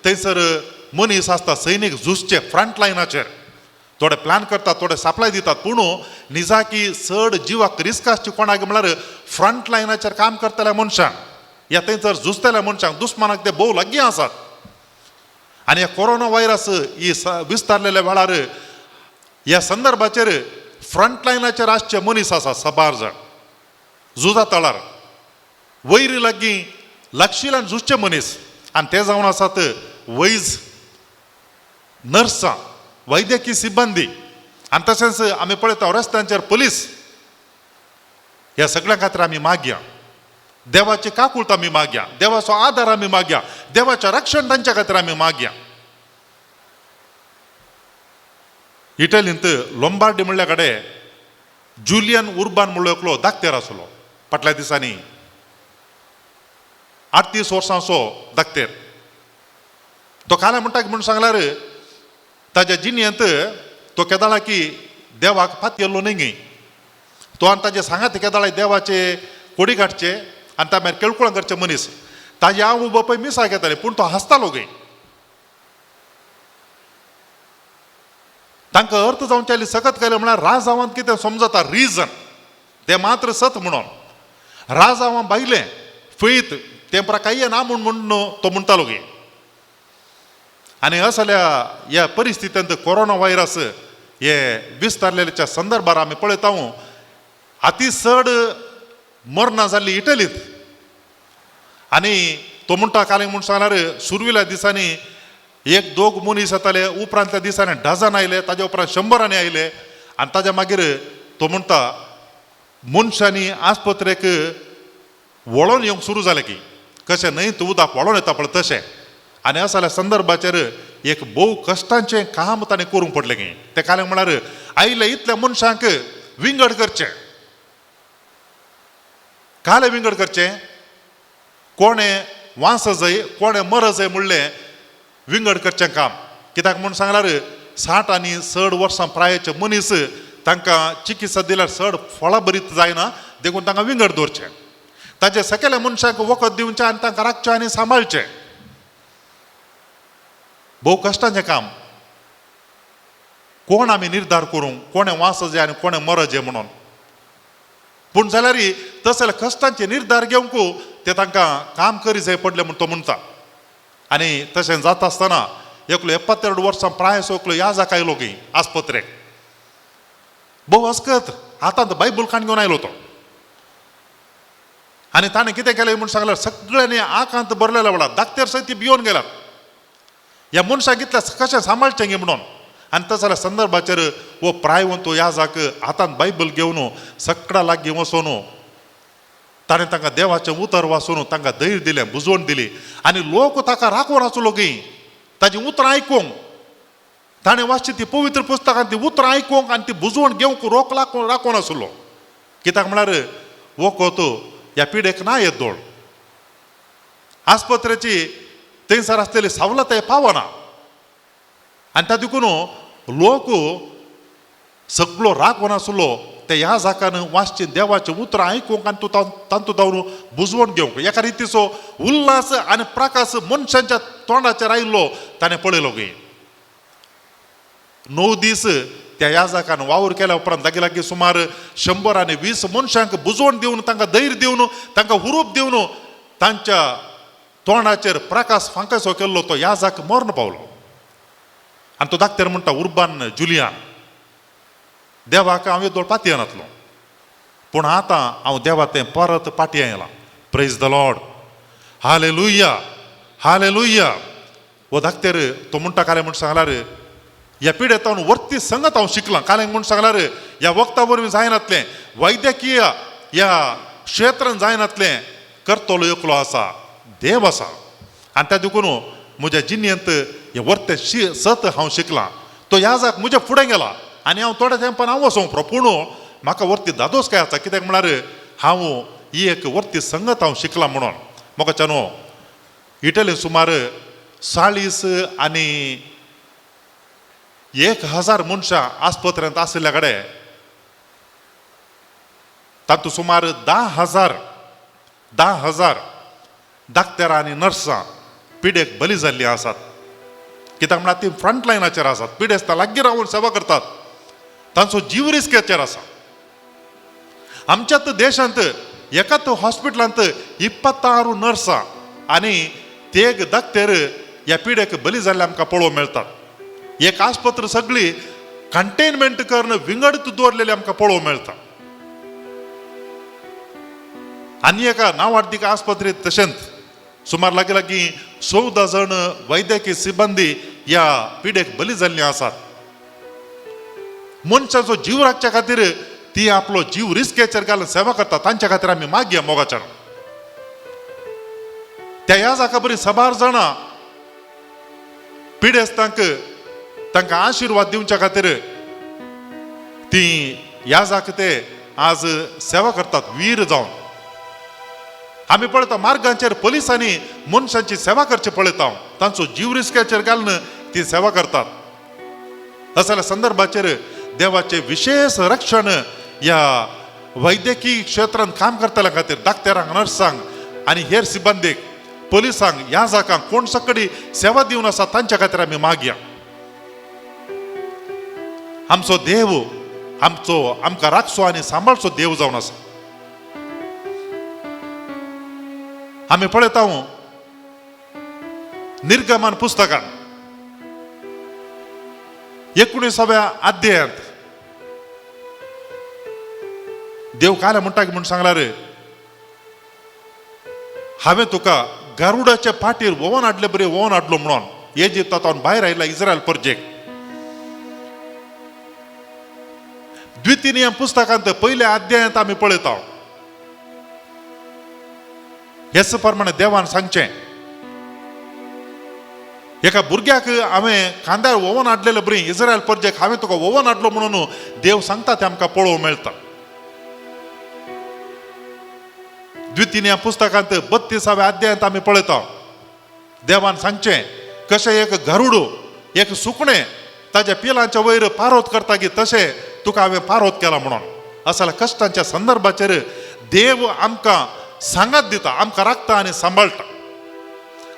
थंयसर मनीस आसता सैनीक झुजचे फ्रंट लायनाचेर, थोडे प्लॅन करतात, थोडे सप्लाय दितात, पूण निजाकी चड जिवाक रिस्क आसची कोणाक म्हळ्यार फ्रंट लायनाचेर काम करतल्या मनशांक, ह्या थंयसर झुजतल्या मनशांक, दुस्मानाक ते भोव लागीं आसात. आनी ह्या कोरोना व्हायरस ही विस्तारलेल्या वेळार ह्या संदर्भाचेर फ्रंट लायनाचेर आसचे मनीस आसा साबार जाण झुजा तळार वैरी लागीं लागशिल्ल्यान झुजचे मनीस, आनी ते जावन आसात वैज, नर्सां, वैद्यकीय सिब्बंदी, आनी तशेंच आमी पळयता रस्त्यांचेर पुलीस. ह्या सगळ्यां खातीर आमी मागया, देवाची काकूळत आमी मागया, देवाचो आदार आमी मागया, देवाचें रक्षण तांच्या खातीर आमी मागया. इटलींत लोम्बार्डी म्हणल्या कडेन जुलियन उर्बान म्हणलो एकलो दाक्तेर आसलो फाटल्या दिसांनी, 38 वर्सांचो दाक्तेर. तो काल्या म्हणटा म्हणून सांगल्यार ताज्या जिणेंत तो केदाळा की देवाक पातयेल्लो न्ही गी. तो आनी ताजे सांगात केदाळा देवाचे कोडी काडचे आनी ता मागीर केळकुळां करचे मनीस. ताजे आवय बापूय मिसाक येताले पूण तो हांसतालो गे. तांकां अर्थ जावचे सकत केलें म्हळ्यार राजावान कितें समजता रिजन तें मात्र सत म्हणून राजावान भायलें फैत तें परा कांय ना म्हूण म्हणून तो म्हणटालो गे. आनी असल्या ह्या परिस्थितींत कोरोना व्हायरस हे विस्तारलेल्या संदर्भार आमी पळयता अती चड मरणां जाल्ली इटलींत. आनी तो म्हणटा कालें म्हूण सांगल्यार सुरवेल्या दिसांनी एक दोग मनीस येताले, उपरांतल्या दिसांनी डझन आयले, ताज्या उपरांत 100 आयले. आनी ताज्या मागीर तो म्हणटा मनशांनी आस्पत्रेक वळोन येवंक सुरू जालें की कशें न्हय तूं उदक वळोन येता पळय तशें. आनी असल्या संदर्भाचेर एक भोव कश्टांचें काम ताणें करूंक पडलें की तें कालें म्हळ्यार आयले इतल्या मनशांक विंगड करचें, कालें विंगड करचें, कोणें वांस जाय कोणें मर जाय म्हणलें विंगड करचें काम. कित्याक म्हूण सांगल्यार 60 आनी चड वर्सां प्रायेचे मनीस तांकां चिकित्सा दिल्यार चड फळां बरीत जायना, देखून तांकां विंगड दवरचें. ताजे सकयल्या मनशाक वखद दिवचें आनी तांकां राखचें आनी सांबाळचें. भोव कश्टांचें काम. कोण आमी निर्धार करूंक कोणें वास जाय आनी कोणें मर जाय म्हणून, पूण जाल्यार तसले कश्टांचे निर्धार घेवंक ते तांकां काम करी जाय पडलें म्हूण तो म्हणटा. आनी तशें जाता आसतना एकलो 72 वर्सां प्रायसो एकलो याजाक आयलो की आस्पत्रेक, भोव अस्कत हातांत बायबल काण घेवन आयलो तो. आनी ताणें कितें केलें म्हूण सांगल्यार सगळ्यांनी आकांत भरलेल्या वेळार दाक्तेर सयत ती भियोन गेल्यात ह्या मनशाक इतल्या कशें सांबाळचें गे म्हणून. आनी तसल्या संदर्भाचेर हो प्रायवंत याजाक हातांत बायबल घेवन सगळ्या लागीं वचून ताणें तांकां देवाचें उतर वाचून तांकां धैर्य दिलें, बुजवण दिली. आनी लोक ताका राखून आसलो की ताजी उतरां आयकूंक, ताणें वाचची ती पवित्र पुस्तकां ती उतरां आयकूंक आनी ती बुजवण घेवंक रोक राखून आसलो. कित्याक म्हळ्यार वखद ह्या पिडेक ना येत दोळ, आस्पत्रेची थंयसर आसलेली सवलताय पावना. आनी त्या देखून लोक सगळो राखून आसलो ते ह्या जाकान वाचची देवाचें उतरां आयकूंक आनी तूं तांतू जावन बुजवण घेवंक. एका रितीचो उल्हास आनी प्रकाश मनशांच्या तोंडाचेर आयिल्लो ताणें पळयलो गे. 9 दीस त्या ह्या जाकान वावर केल्या उपरांत लागीं लागीं सुमार 120 मनशांक बुजवण दिवन तांकां धैर्य दिवन तांकां हुरूप दिवन तांच्या तोंडाचेर प्रकाश फांकासो केल्लो तो याजाक मर्ण पावलो. आनी तो डाक्टर म्हणटा उर्बान जुलियान, देवाक हांव येदोळ पातयेन नातलो, पूण आतां हांव देवा तें परत पाटये आयलां. Praise the Lord, hallelujah, hallelujah. हो धाकतेर तो म्हणटा कालें म्हूण सांगल्यार ह्या पिडेत हांव वर्ती संगत हांव शिकलां. कालें म्हूण सांगल्यार ह्या वखदा वरवीं जायनातलें, वैद्यकीय ह्या क्षेत्रान जायनातलें, करतलो एकलो आसा, देव आसा. आनी त्या देखून म्हज्या जिणेंत हें वर्तें सत हांव शिकलां. तो ह्या जाक म्हज्या फुडें गेला आनी हांव थोड्या तेंपान हांव वचोंक पुरो, पूण म्हाका वर्ती दादोस काय आसा, कित्याक म्हळ्यार हांव ही एक वर्ती संगत हांव शिकलां म्हणून. म्हाका न्हू इटली सुमार 40 आनी 1000 मनशां आस्पत्र्यांत आशिल्ल्या कडेन तातूंत सुमार 10,000 डाक्टरां आनी नर्सां पिडेक बली जाल्लीं आसात. कित्याक म्हळ्यार ती फ्रंट लायनाचेर आसात, पिडेस्तां लागीं रावन सेवा करतात, तांचो जीव रिस्काचेर आसा. आमच्यात देशांत एकाच हॉस्पिटलांत 26 नर्सां आनी तेग डाक्टर ह्या पिडेक बली जाल्ले आमकां पळोवंक मेळटात. एक आस्पत्र सगळी कंटेनमेंट करून विंगडत दवरलेली आमकां पळोवंक मेळटा. आनी एका नांवार्दीक आस्पत्रेंत तशेंच सुमार लागीं लागीं 14 जाण वैद्यकीय सिब्बंदी ह्या पिडेक बली जाल्लीं आसात. मनशाचो जीव राखच्या खातीर ती आपलो जीव रिस्केचेर घालून सेवा करतात, तांच्या खातीर आमी मागया मोगाच्यान. त्या ह्या जाका बरी साबार जाणां पिडेस्तांक तांकां आशिर्वाद दिवच्या खातीर ती ह्या जाक ते आज सेवा करतात वीर जावन. आमी पळयता मार्गांचेर पोलिसांनी मनशांची सेवा करची पळयता, तांचो जीव रिस्काचेर घालून ती सेवा करतात. असल्या संदर्भाचेर देवाचें विशेष रक्षण ह्या वैद्यकीय क्षेत्रांत काम करतल्या खातीर डाक्टरांक, नर्सांक आनी हेर सिब्बंदीक, पोलिसांक, ह्या जाकांक कोण सकडी सेवा दिवन आसा तांच्या खातीर आमी मागया. आमचो देव आमचो आमकां राखचो आनी सांबाळचो देव जावन आसा. आमी पळयता निर्गमन पुस्तकान 19व्या अध्यायांत देव काल म्हणटा म्हूण सांगला रे, हांवें तुका गारुडाच्या पाटीर वोवन हाडले बरे वोवन हाडलो म्हणून इजिप्तांत भायर आयला इस्रायल परजेक. द्वितीय पुस्तकांत पयल्या अध्यायांत आमी पळयता हेच प्रमाणे देवान सांगचें, एका भुरग्याक हांवें खांद्यार वोवन हाडलेले बरी इस्रायल परजेक हांवें तुका वोवन हाडलो म्हणून देव सांगता तें आमकां पळोवंक मेळटा. द्वितीय पुस्तकांत 32व्या अध्यायांत आमी पळयता देवान सांगचें कशें एक गरुड एक सुकणें ताज्या पिलांच्या वयर पारोत करता की तशें तुका हांवें पारोत केला म्हणून. असल्या कश्टांच्या संदर्भाचेर देव आमकां सांगात दिता, आमकां राखता आनी सांबाळटा.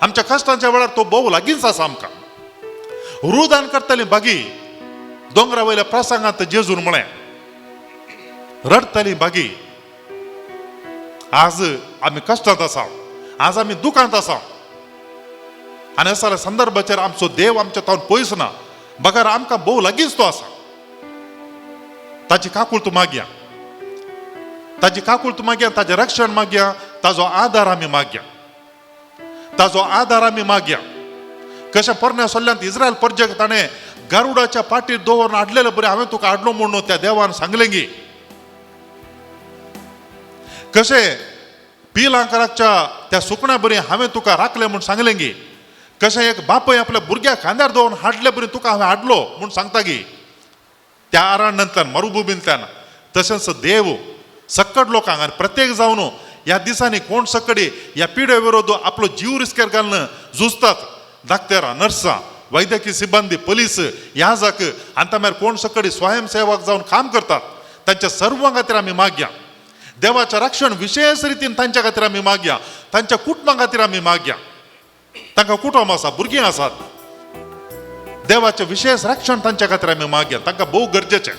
आमच्या कश्टांच्या वेळार तो भोव लागींच आसा आमकां. रुदान करतली बागी दोंगरा वयल्या प्रसंगांत जेजून म्हळें रडटली बागी. आज आमी कश्टांत आसा, आज आमी दुखांत आसा आनी असल्या संदर्भाचेर आमचो देव आमच्या तावन पयस ना, बगर आमकां भोव लागींच तो आसा. ताची काकूळ मागया, ताची काकूळ मागया, ताचें रक्षण मागया, ताजो आदार आमी मागया, ताजो आदार आमी मागया. कशें पोरण्या सोल्ल्यांत इस्रायल परजेक ताणें गारुडाच्या पाटीर दवरून हाडलेलें बरें हांवें तुका हाडलो म्हणून त्या देवान सांगलें गी. कशें पिलांक राखच्या त्या सुकण्या बरी हांवें तुका राखलें म्हूण सांगलें गी. कशें एक बापय आपल्या भुरग्याक खांद्यार दवरून हाडले बरी तुका हांवें हाडलो म्हूण सांगता गी. त्या अरण्यांतल्यान मरुभुमींतल्यान तशेंच देव सक्कड लोकांक आनी प्रत्येक जावन ह्या दिसांनी कोण सकडी ह्या पिड्या विरोध आपलो जीव रिस्केर घालून झुजतात. डाक्टरां, नर्सां, वैद्यकीय सिब्बंदी, पोलीस ह्या जाक आनी त्या मागीर कोण सकडी स्वयंसेवक जावन काम करतात तांच्या सर्वां खातीर आमी मागया. देवाचें रक्षण विशेष रितीन तांच्या खातीर आमी मागया, तांच्या कुटुंबा खातीर आमी मागया. तांकां कुटुंब आसा, भुरगीं आसात, देवाचें विशेष रक्षण तांच्या खातीर आमी मागया, तांकां भोव गरजेचें.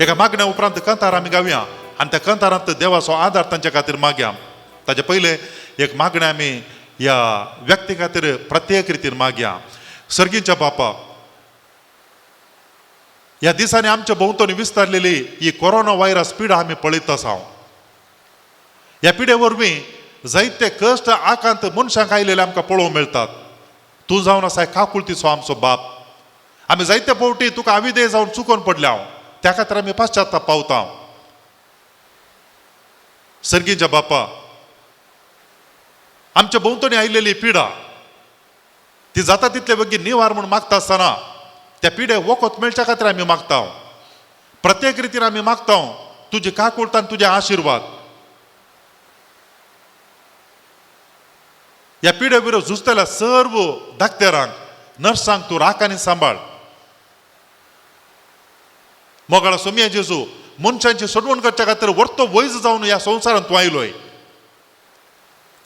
एका मागण्या उपरांत कंतार आमी गावया आनी त्या कंतारांत देवाचो आदार तांच्या खातीर मागया. ताजे पयलें एक मागणें आमी ह्या व्यक्ती खातीर प्रत्येक रितीन मागया. सर्गीच्या बापा, ह्या दिसांनी आमच्या भोंवतणी विस्तारलेली ही कोरोना व्हायरस पिडा आमी पळयत आसा. ह्या पिडे वरवीं जायते कश्ट आकांत मनशांक आयलेले आमकां पळोवंक मेळटात. तूं जावन आसा काकुळतीचो आमचो बाप. आमी जायते फावटी तुका आविदे जावन चुकोन पडल्या, त्या खातीर आमी पश्चाताप पावता. सर्गीच्या बापा, आमच्या भोंवतणी आयलेली पिडा ती जाता तितले बेगीन निवार म्हूण मागता आसतना त्या पिडे वखद मेळच्या खातीर आमी मागता. प्रत्येक रितीन आमी मागता तुजी काकुळट आनी तुजे आशिर्वाद. ह्या पिडे विरोध झुजतल्या सर्व डाक्टरांक, नर्सांक तूं राख आनी सांबाळ. मोगाळा सोमया जेजू, मनशांची सोडवण करच्या खातीर वर्तो वैज जावन ह्या संवसारांत तूं आयलोय.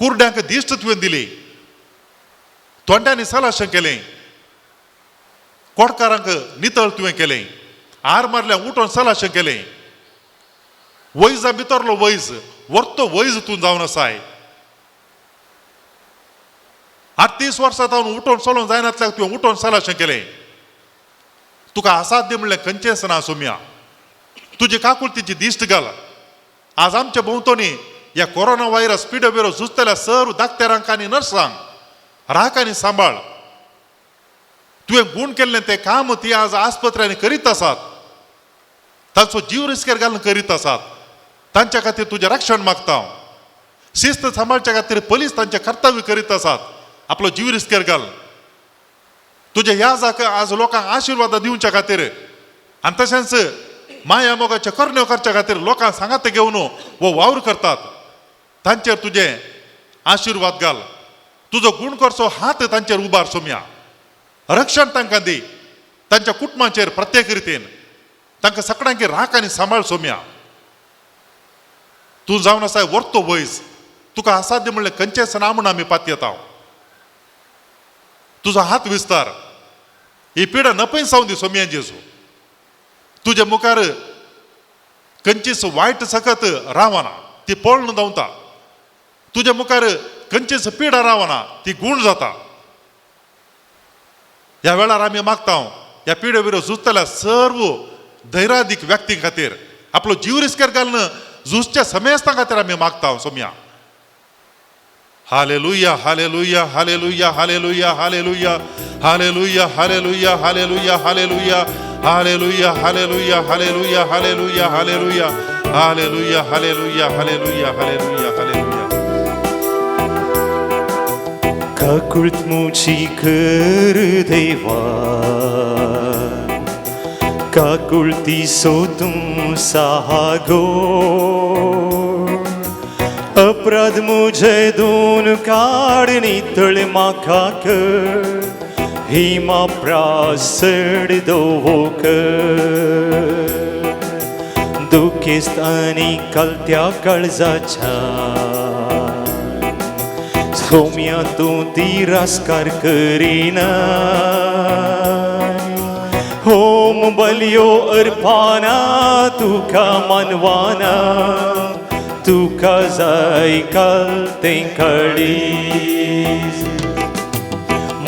कुरड्यांक दिश्ट तुवें दिली, तोंड्यांनी सलाशें केलें, कोडकारांक नितळ तुवें केलें, आर मारल्या उठोन सलाशें केलें. वैजा भितरलो वैज, वर्तो वैज तूं जावन आसाय. 38 वर्सां जावन उठोन चलोवंक जायनातल्याक तुवें उठोन सलाशें केलें. तुका असाध्य म्हणलें खंयचेंच ना सोम्या. तुजी काकुळतीची दिश्ट घाल. आज आमच्या भोंवतणी ह्या कोरोना व्हायरस पिडो बिरो झुजतल्या सर्व डाक्टरांक आनी नर्सांक राख आनी सांबाळ. तुवें गूण केल्लें तें काम ती आज आस्पत्र्यांनी करीत आसात, तांचो जीव रिस्केर घालून करीत आसात. तांच्या खातीर तुजें रक्षण मागता. शिस्त सांबाळच्या खातीर पोलीस तांचें कर्तव्य करीत आसात, आपलो जीव रिस्केर घाल. तुज्या ह्या जाका आज लोकांक आशिर्वाद दिवच्या खातीर आनी तशेंच माया मोगाचे करण्यो करच्या खातीर लोकांक सांगात घेवन हो वावर करतात, तांचेर तुजें आशिर्वाद घाल. तुजो गूण करचो हात तांचेर उबार सोम्या. रक्षण तांकां दी, तांच्या कुटुंबाचेर प्रत्येक रितीन तांकां सगळ्यांकी राख आनी सांबाळ सोम्या. तूं जावन आसा वर्तो वैज, तुका असाध्य म्हणलें खंयचेंच ना म्हूण आमी पातयेता. तुजो हात विस्तार, ही पिडा नपयसावन दी सोम्या जेजू. तुजे मुखार खंयचीच वायट सकत रावना, ती पळून धांवता. तुजे मुखार खंयचीच पिडा रावना, ती गूण जाता. ह्या वेळार आमी मागता ह्या पिडे विरोध झुजतल्या सर्व धैर्यादीक व्यक्तीं खातीर, आपलो जीव रिस्केर घालून झुजच्या समेस्तां खातीर आमी मागता Saumya. Hallelujah, hallelujah, hallelujah, hallelujah, hallelujah, hallelujah, hallelujah, hallelujah, hallelujah, hallelujah, hallelujah, hallelujah, hallelujah, hallelujah, hallelujah, hallelujah, hallelujah, hallelujah, hallelujah. काकुळट मुजी कर देवा, काकुळती सो तूं सागो, अपराध मुझे दोन काड नितळ म्हाका कर, हिमा प्रासड दोवोक दुखेस्त आनी कलत्या काळजाच्या सोम्या तूं तिरस्कार करिना. होम बलियो अर्पाना तुका मानवाना, तुका जाय कलतें काळीज.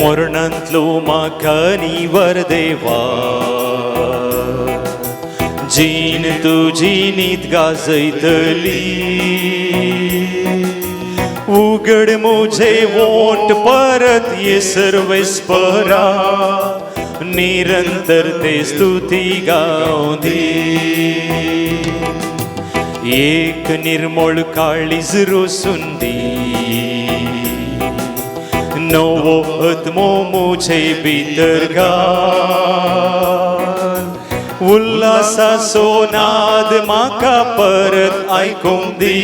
मरणांतलो म्हाका निवर देवा, जीण तुजी नीत गाजयतली. उगड मुझे वोट परत ये सर्वेस्परा, निरंतर ते स्तुती गावंदी. एक निर्मळ काळीज रोसून दी, नवो आत्मो मुझे भितर घाल. उल्हासाचो नाद म्हाका परत आयकूंक दी,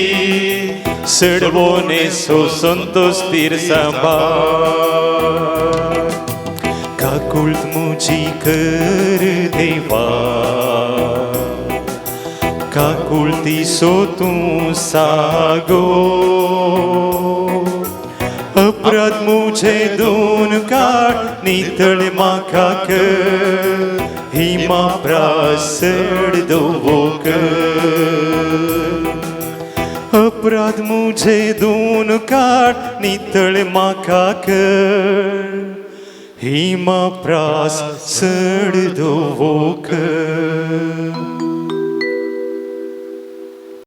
सडवोने सो संतोष तीर सांबाळ. काकुळट मुजी कर देवा, काकुळती सो तूं सागो, अपराध मुझे दोन काड नितळ म्हाका कर, हिमा प्रासड दोवोक. अपराध पेकाद मुझे दोन काड नितळ म्हाका कर, हिमा प्रास चड दवो कर.